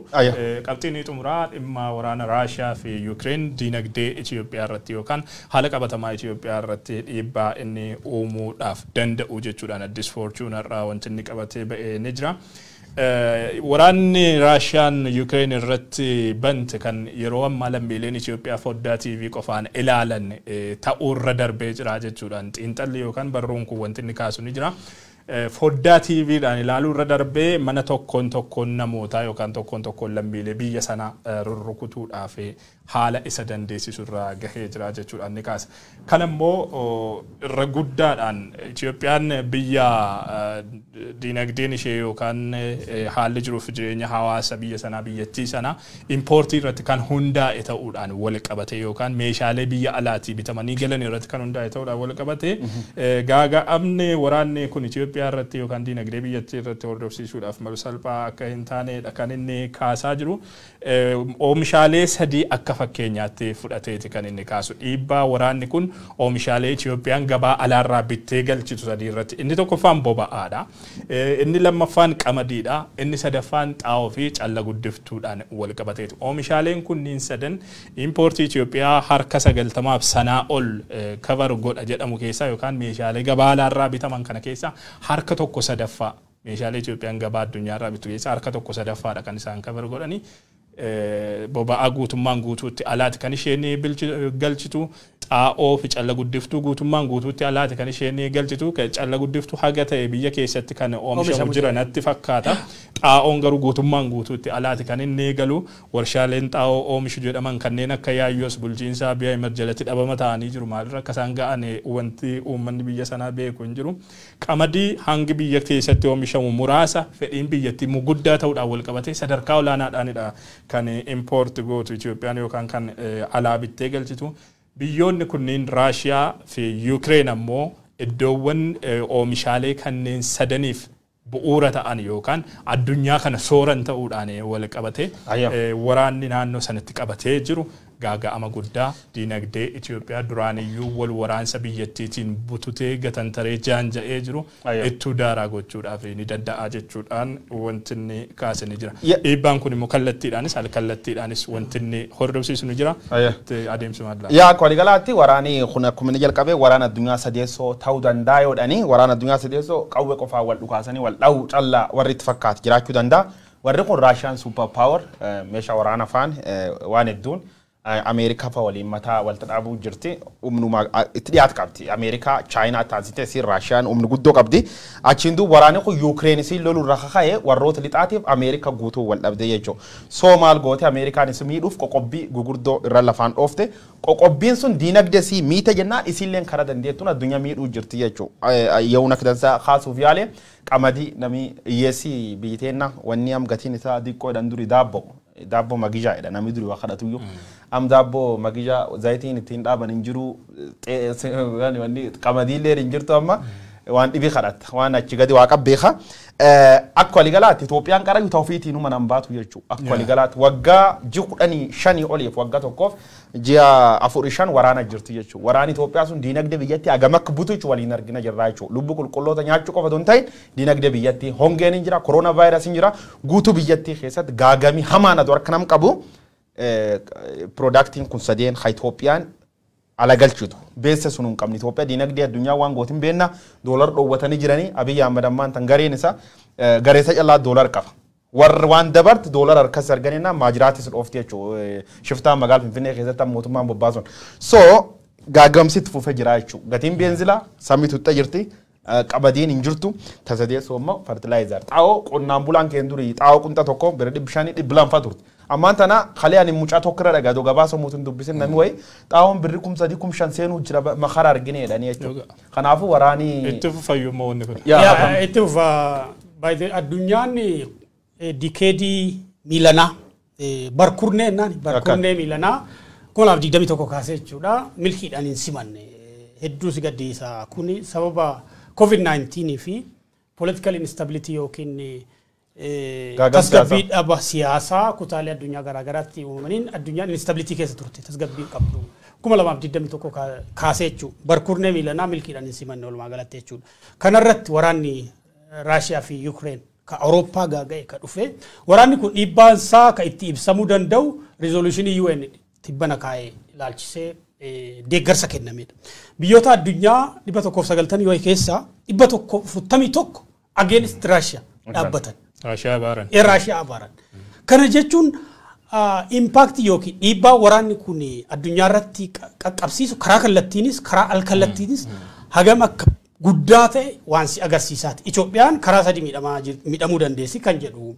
Qabxiin xumuraa dhimma waraana Raashiyaa fi Yukireen diinagdee Itoophiyaa irratti yookaan haala qabatamaa Itoophiyaa irratti dhiibbaa inni uumuudhaaf danda'u jechuudhaan Addis Fortune irraa wanti inni qabatee ba'ee ni jira. Waraanni Raashiyaan Yukireen irratti bante kan yeroo ammaa lammiileen Itoophiyaa foddaa TV qofaan ilaalan ta'uurra darbee jira jechuudhaan xiinxalli yookaan barruun kun wanti inni kaasu ni jira. Foddaa TVdhaan ilaaluu irra darbee mana tokkoon tokkoon namootaa yookaan tokkoon tokkoon lammiilee biyya sana rurrukutuudhaaf haala isa dandeessisu irra gahee jira jechuudhaan ni kaasa. Kan immoo irra guddaadhaan Itoophiyaan biyya diinagdeen ishee yookaan haalli jiruuf jireenya hawaasa biyya sanaa, biyyattii sanaa import irratti kan hundaa'e ta'uudhaan wal qabate yookaan meeshaalee biyya alaatii bitamanii galan irratti kan hundaa'e ta'uudhaan wal qabate, gaaga'amni waraanni kun Itoophiyaa irratti yookaan diinagdee biyyattii irratti hordofsiisuudhaaf malu salphaa akka hin taanedha kan inni kaasaa jiru. Oomishaalee sadii akka fakkeenyaatti fudhateeti kan inni kaasu. Dhiibbaa waraanni kun oomishaalee Itoophiyaan gabaa alaarraa bittee galchitu sadii irratti. Inni tokkoffaan boba'aadha. Inni lammaffaan qamadiidha. Inni sadaffaan xaa'oo fi calla guddiftuudhaan wal qabateetu. Oomishaaleen kunniin sadan import Itoophiyaa harka 90f sanaa ol cover godha jedhamu keessaa yookaan meeshaalee gabaa alaarraa bitaman kana keessaa harka tokko sadaffaa, meeshaalee Itoophiyaan gabaa addunyaarraa bitu keessaa harka tokko sadaffaadha kan isaan cover godhanii. Boba'aa guutummaan guutuutti alaati kan isheen galchitu, xaa'oo fi calla guddiftuu guutummaan guutuutti alaati kan isheen galchitu. Calla guddiftuu haga ta'e biyya keessatti kan oomishamu jira natti fakkaata. Xaa'oon garuu guutummaan guutuutti alaati kan inni galu. Warshaaleen xaa'oo oomishu jedhaman kanneen akka Yaayyoos bulchiinsa Abiy Ahmed jalatti dhabama ta'anii jiru. Maalirra akka isaan ga'an wanti uummanni biyya sanaa beeku hin jiru. Qamadii hangi biyya keessatti oomishamu muraasa, fedhiin biyyattii immoo guddaa ta'uudhaan wal qabatee sadarkaa olaanaadhaanidha kan import gootu Itoophiyaan yookaan kan alaa bittee galchitu. Biyyoonni kunniin Raashiyaa fi Yukireen ammoo iddoowwan oomishaalee kanneen sadaniif bu'uura ta'an yookaan addunyaa kana sooran ta'uudhaan wal qabate waraanni naannoo sanatti qabatee jiru Gaaga'ama guddaa diinagdee Itoophiyaa duraaniyyuu wal waraansa biyyattiitiin bututee gatantaree jaanja'ee jiru ittuu daaraa gochuudhaaf ni danda'a jechuudhaan wanti inni kaase ni jira. Dhiibbaan kun immoo kallattiidhaanis alkallattiidhaanis wanti inni hordofsiisu ni jira. Adeemsi maallaa. Yaa akka waliigalaatti waraanni kun akkuma inni jalqabe waraana addunyaa sadeessoo ta'uu danda'a yoodhani waraana addunyaa sadeessoo qawwee qofaa wal dhukaasanii wal dha'uu callaa warri itti fakkaatu jiraachuu danda'a. Warri kun Raashiyaan super power meeshaa waraana faan waan hedduun Ameerikaa fa waliin mataa walitti dhaabuu jirti. Humnuma itti dhiyaatu qabdi. Ameerikaa, Chaayinaa taasisee si Raashiyaan humni guddoo qabdi. Achiin duuba waraanni kun Yuukireen si loluu irra kaka'e warroota lixaatiif Ameerikaa guutuu wal dhabde jechuudha. So maal goote Ameerikaan miidhuuf qoqqobbii gurguddoo irra lafaan dhoofte. Qoqqobbiin sun diinagdee si miite jennaan isiilleen karaa dandeettuun addunyaa miidhuu jirti jechuudha. Yeroon akka dansaa kaasuuf yaale qamadii namni hiyyeessi biyyateenna wanni am gatiin isaa xiqqoodhaan duri daabboo. Daabboo magijaa jedha namni duri waa kadhatu iyyuu. Am daabboo magijaa zayitiin ittiin dhaaban hin jiru qamadiillee hin jirtu amma waan dhibii kadhatta waan achi gadi waa qabbeeka. Akka waliigalaatti Itoophiyaan qarayyuu ta'uu ofiitiin uma nan baatu jechuudha. Akka waliigalaatti waggaa ji'a 15 oliif waggaa tokkoof ji'a 4 5 waraana jirti jechuudha. Waraanni Itoophiyaa sun diinagdee biyyattii hagam akka butu jechuudha waliin argina jirra jechuudha. Lubbuu qulqulloota nyaachuu qofa osoo hin ta'in diinagdee biyyattii hongeen hin jira, kooroonaa vaayirasiin jira, guutuu biyyattii keessatti gaagamii hamaan aduu harka nam qabu. Piroodaaktiin kun sadeen haa Itoophiyaan ala galchitu. Beessa sun hin qabne Itoophiyaa diinagdee addunyaa waan gootin beenna doolar dhoowwatanii jiranii Abiyyi Ahmad ammaan tan gareen isaa gareessa callaa doolar qaba. Warri waan dabarte doolar harkas arganina maajiraatis dhoofti jechuudha. Shiftaan magaalaa Finfinnee keessatti mootummaan bobbaasuun. So gaagamsitti fufee jira jechuudha. Gatiin beenzilaa samii tuxxa jirti. Qabadiin hin jirtu tasadeessoo immoo fertilaayizer. Xaa'oo qonnaan bulaan keenya durii xaa'oo qunxa tokko bira 500 200 turte. Ammaan tana kalee ani mucaa tokko irra dhagaa gabaasa mootiin dubbisin namni wayi xaa'oon birri 3000 5000 seenuu jira makara argine jedhanii jechuudha. Kanaafuu waraanii. Itti fufayyuu immoo wanni kun. Yaa itti fufa addunyaan dikeedii miilanaa barkurnee naan barkurnee miilanaa 2021 kaasee jechuudha milkiidhaan hin simanne hedduu si gaddisa kuni sababa COVID-19 fi political instability yookiin tasgabbii dhaba siyaasaa kutaalee addunyaa garaagaraatti uumamaniin addunyaan instability keessa turte tasgabbii qabdu 2021 kaasee jechuudha barkurnee miilanaa milkiidhaan hin simanne walumaa galatti jechuudha. Kanarratti waraanni Raashiyaa fi Yuukireen ka Awurooppaa gaaga'e ka dhufe waraanni kun dhiibbaan isaa ka itti ibsamuu danda'u rizooluushinii UN tibbana kaa'ee ilaalchisee deeggarsa kennamedha. Biyyoota addunyaa 190 yoo keessaa 141 against Russia dhaabbatan. Raashiyaa abaaran. Raashiyaa abaaran. Kana jechuun impaaktii yookiin dhiibbaa waraanni kun addunyaa irratti qaqqabsiisu karaa kallattiinis karaa alkallattiinis hagam akka guddaa ta'e waan si agarsiisaati. Itoophiyaan karaa sadii miidhamuu dandeessi kan jedhu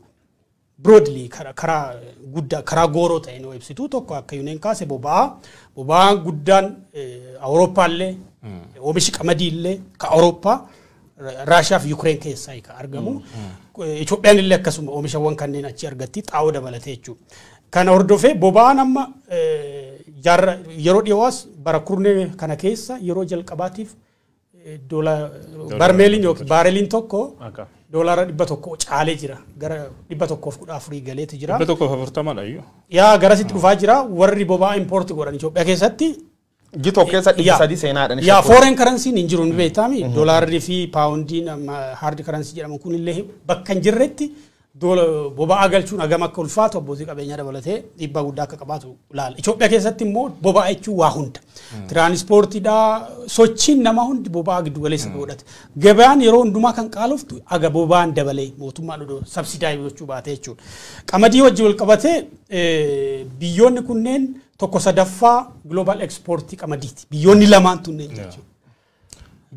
broadly karaa guddaa karaa gooroo ta'e nu ibsitu tokko akka yuuneen kaase boba'aan guddaan Awurooppaallee oomishi qamadiillee ka Awurooppaa Raashiyaa fi Yuukireen keessaa ka argamu. Itoophiyaan illee akkasuma oomishawwan kanneen achi argatti xaa'oo dabalatee jechuudha. Kana hordofee boba'aan amma yeroo dhiyoos bara kurnee kana keessa yeroo jalqabaatiif barmeeliin yookiin baareliin tokko doolara 100 caalee jira gara 114 galeetu jira. 140 iyyuu. Yaa garasitti dhufaa jira warri boba'aa impoorti godhan Itoophiyaa keessatti. Jitoo keessa 300 seenaadhaan. Yaa foreign currency hin jiru ni beektaami. Doolaarri fi paawundiin hard currency jedhamu kun illee bakka hin jirretti boba'aa galchuun hagam akka ulfaatu abbootii qabeenyaa dabalatee dhiibbaa guddaa akka qabaatu ilaala. Itoophiyaa keessatti immoo boba'aa jechuun waa hunda. Tiraanispoortiidhaa sochiin namaa hundi boba'aa giddu galeessa godhate. Gabaan yeroo hundumaa kan qaaloftu aga boba'aan dabalee mootummaan odoo sabsidaayii gochuu baate jechuudha. Qamadii wajjin wal qabatee biyyoonni kunneen 1/3 global exportii qamadiiti. Biyyoonni lamaan tunneen jechuudha.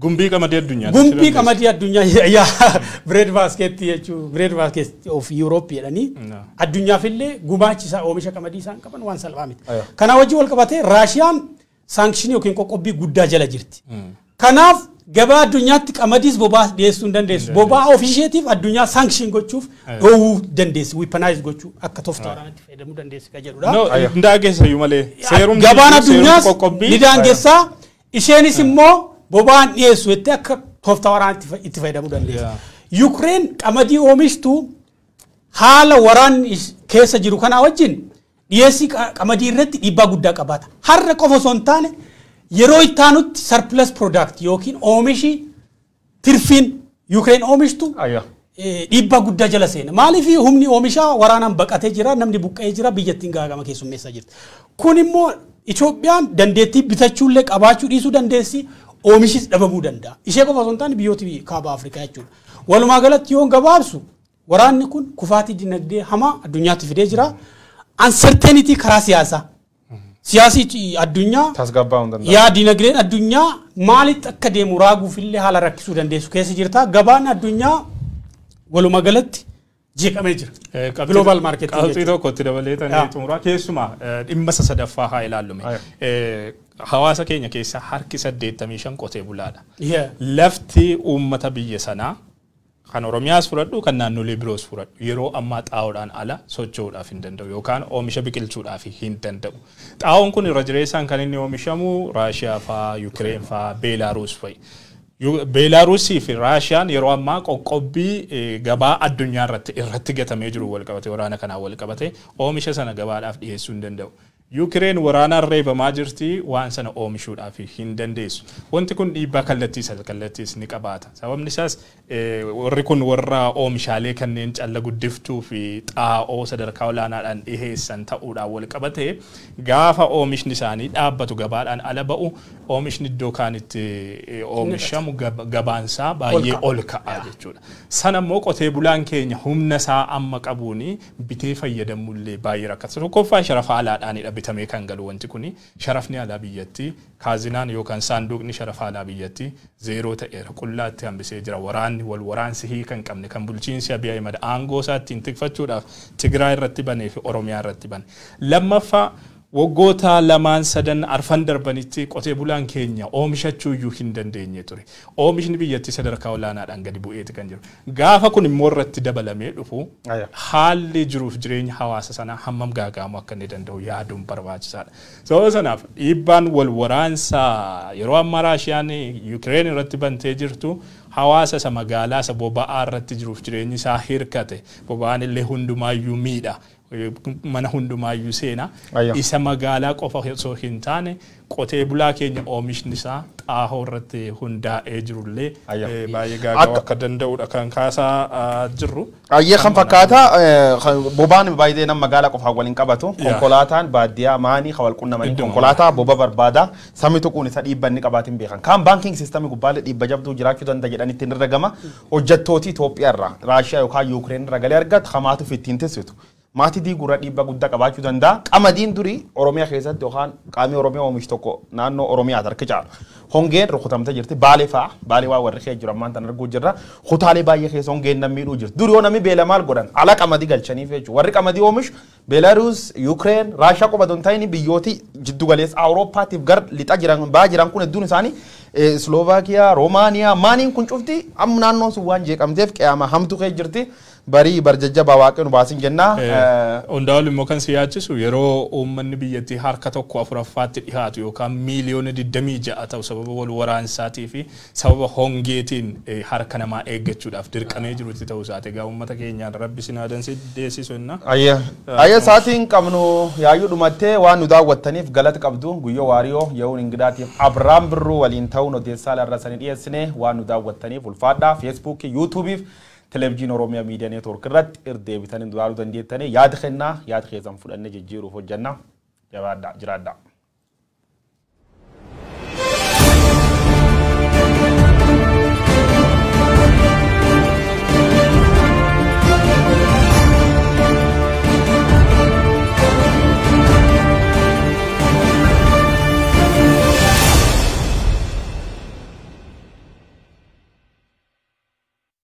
Gumbii qamadii addunyaa. Gumbii qamadii addunyaa yaa bread basket jechuun bread basket of Europe jedhanii addunyaaf illee gumaachisaa oomisha qamadii isaan qaban waan salphaa miti. Kana wajjin wal qabatee Raashiyaan saankishinii yookiin qoqqobbii guddaa jala jirti. Kanaaf gabaa addunyaatti qamadiis boba'aa dhiyeessuu hin dandeessu. Boba'aa ofiisheetiif addunyaa saankishin gochuuf dhoowwuu dandeessi. Weaponize gochuu akka tooftaa waraanaatti fayyadamuu dandeessi kan jedhudha. No, daangeessa malee. Gabaan addunyaas ni daangessaa. Isheenis immoo boba'aan dhiyeessu jettee akka tooftaa waraanaatti itti fayyadamuu dandeessi. Yuukireen qamadii oomishtu haala waraanni keessa jiru kanaa wajjin Dhiyeessii qamadii irratti dhiibbaa guddaa qabaata. Har'a qofa osoo hin taane yeroo itti aanutti surplus product yookiin oomishi tirfiin Yuukireen oomishtu dhiibbaa guddaa jala seena. Maaliif humni oomishaa waraanaan baqatee jira, namni buqqa'ee jira, biyyattiin gaagama keessummeessaa jirti. Kun immoo Itoophiyaan dandeettii bitachuullee qabaachuu dhiisuu dandeessi, oomishis dhabamuu danda'a. Ishee qofa osoo hin taane biyyooti kaaba Afrikaa jechuudha. Walumaa galatti yoon gabaabsu waraanni kun kufaatii dinagdee hamaa addunyaatti fidee jira. Uncertainty karaa siyaasaa. Siyaasii addunyaa Tasgabbaa'uu hin danda'u. Yaa dinagdeen addunyaa maalitti akka deemu raaguufillee haala rakkisuu dandeessu keessa jirta. Gabaan addunyaa walumaa galatti jeeqamee jira. Global market Qabxii tokko itti dabaleetanii xumuraa keessumaa dhimma isa sadaffaa haa ilaallume. Hawaasa keenya keessa harki 85 qotee bulaadha. Lafti uummata biyya sanaa kan Oromiyaas fudhadhu kan naannolee biroos fudhadhu yeroo ammaa xaa'oodhaan ala socho'uudhaaf hin danda'u yookaan oomisha biqilchuudhaaf hin danda'u. Xaa'oon kun irra jireessaan kan inni oomishamu Raashiyaa fa'aa, Yukireen fa'aa, Beelaaruus fa'i. Beelaaruusii fi Raashiyaan yeroo ammaa qoqqobbii gabaa addunyaa irratti gatamee jiru wal qabate waraana kanaan wal qabate oomisha sana gabaadhaaf dhiyeessuu hin danda'u. Yukireen waraanaan reebamaa jirti waan sana oomishuudhaaf hin dandeessu. Wanti kun dhiibbaa kallattiis alkallattiis ni qabaata. Sababni isaas warri kun warra oomishaalee kanneen calla guddiftuu fi xaa'oo sadarkaa olaanaadhaan dhiheessan ta'uudhaan wal qabate gaafa oomishni isaanii dhaabbatu gabaadhaan ala ba'u oomishni iddoo kaanitti oomishamu gabaansaa baay'ee ol ka'a jechuudha. Sana immoo qotee bulaan keenya humna isaa amma qabuuni bitee fayyadamullee baay'ee rakkata. Tokkoffaa sharafa alaadhaanidha bitamee kan galu wanti kuni sharafni alaa biyyattii kaazinaan yookaan saanduqni sharafa alaa biyyattii zeeroo ta'eera qullaatti hambisee jira. Waraanni wal waraansi hiika hin qabne kan bulchiinsi Abiy Ahimad aangoo isaa ittiin tikfachuudhaaf Tigraay irratti banee fi Oromiyaa irratti bane. Lammaffaa waggoota 2 3 4 darbanitti qotee bulaan keenya oomishachuu iyyuu hin dandeenye ture. Oomishni biyyattii sadarkaa olaanaadhaan gadi bu'eeti kan jiru. Gaafa kun immoo irratti dabalamee dhufu haalli jiruuf jireenya hawaasa sanaa hammam gaaga'amuu akka inni danda'u yaaduun barbaachisaadha. Sababa sanaaf dhiibbaan wal waraansaa yeroo ammaa Raashiyaan Yukireen irratti bantee jirtu hawaasa isa magaalaa isa boba'aa irratti jiruuf jireenyi isaa hirkate boba'aan illee hundumaayyuu miidha. Mana hundumaayyuu seena. Isa magaalaa qofa osoo hin taane qotee bulaa keenya oomishni isaa xaa'oo irratti hundaa'ee jirullee baay'ee gaaga'uu akka danda'udha kan kaasaa jirru. Ayyee kan fakkaata boba'aan baay'ee nama magaalaa qofaan waliin qabatu konkolaataan baadiyyaa maanii kan wal qunnamanii konkolaataa boba barbaada sami tuquun isa dhiibba inni qabaatiin beekan. Kaan baankiin siistamii gubbaallee dhiibba jabduu jiraachuu danda'a jedhanitti inni ragama hojjettooti Itoophiyaa irraa Raashiyaa yookaan Yuukireen irra galee argatu hamaatuuf ittiin tessitu. Maatii diigurra dhiibbaa guddaa qabaachuu danda'a. Qamadiin durii Oromiyaa keessatti yookaan qaamni Oromiyaa oomishu tokko naannoo Oromiyaati harki caalu. Hongeen rukutamtee jirti. Baalee fa'aa. Baalee waa warri kee jiru ammaan tan arguu jirra. Kutaalee baay'ee keessa hongeen namni miidhuu jirti. Durii yoo namni beela maal godhan ala qamadii galchaniif jechuudha. Warri qamadii oomishu Beelaaruus, Yuukireen, Raashiyaa qofa osoo hin ta'in biyyooti jiddu galeessa Awurooppaatiif gar lixa jiran ba'aa jiran kun hedduun isaanii Slovaakiyaa, Roomaaniyaa maaniin kun cufti amma naannoon sun waan jeeqamteef qe'ama hamtu kee jirti. Barii barjajjabaa waaqni nu baasin jennaa. Hundaa'ol immoo kan si yaachisu yeroo uummanni biyyattii harka 1/4 dhihaatu yookaan miiliyoona 26 ta'u sababa wal waraansaatii fi sababa hongeetiin harka namaa eeggachuudhaaf dirqamee jirutti ta'uu isaati. Egaa uummata keenyaan rabbi sin haa dandeessisu jenna. Ayyee sa'aatiin qabnu yaayyuu dhumattee waan nu daawwattaniif galata qabdu Guyyoo Waariyoo Yehuun Ingidaatiif Abiraam Birruu waliin ta'uun odeessaa irra sanii dhiyeessine waan nu daawwattaniif ulfaadhaa Feesbuukii, Yuutuubiif Televiziyoon Oromiyaa Miidiyaa Neetwoork irratti irdeebitanii ilaaluu dandeettanii yaada kennaa yaada keessan fudhannee jijjiiruuf hojjenna. Jabaadhaa jiraadhaa.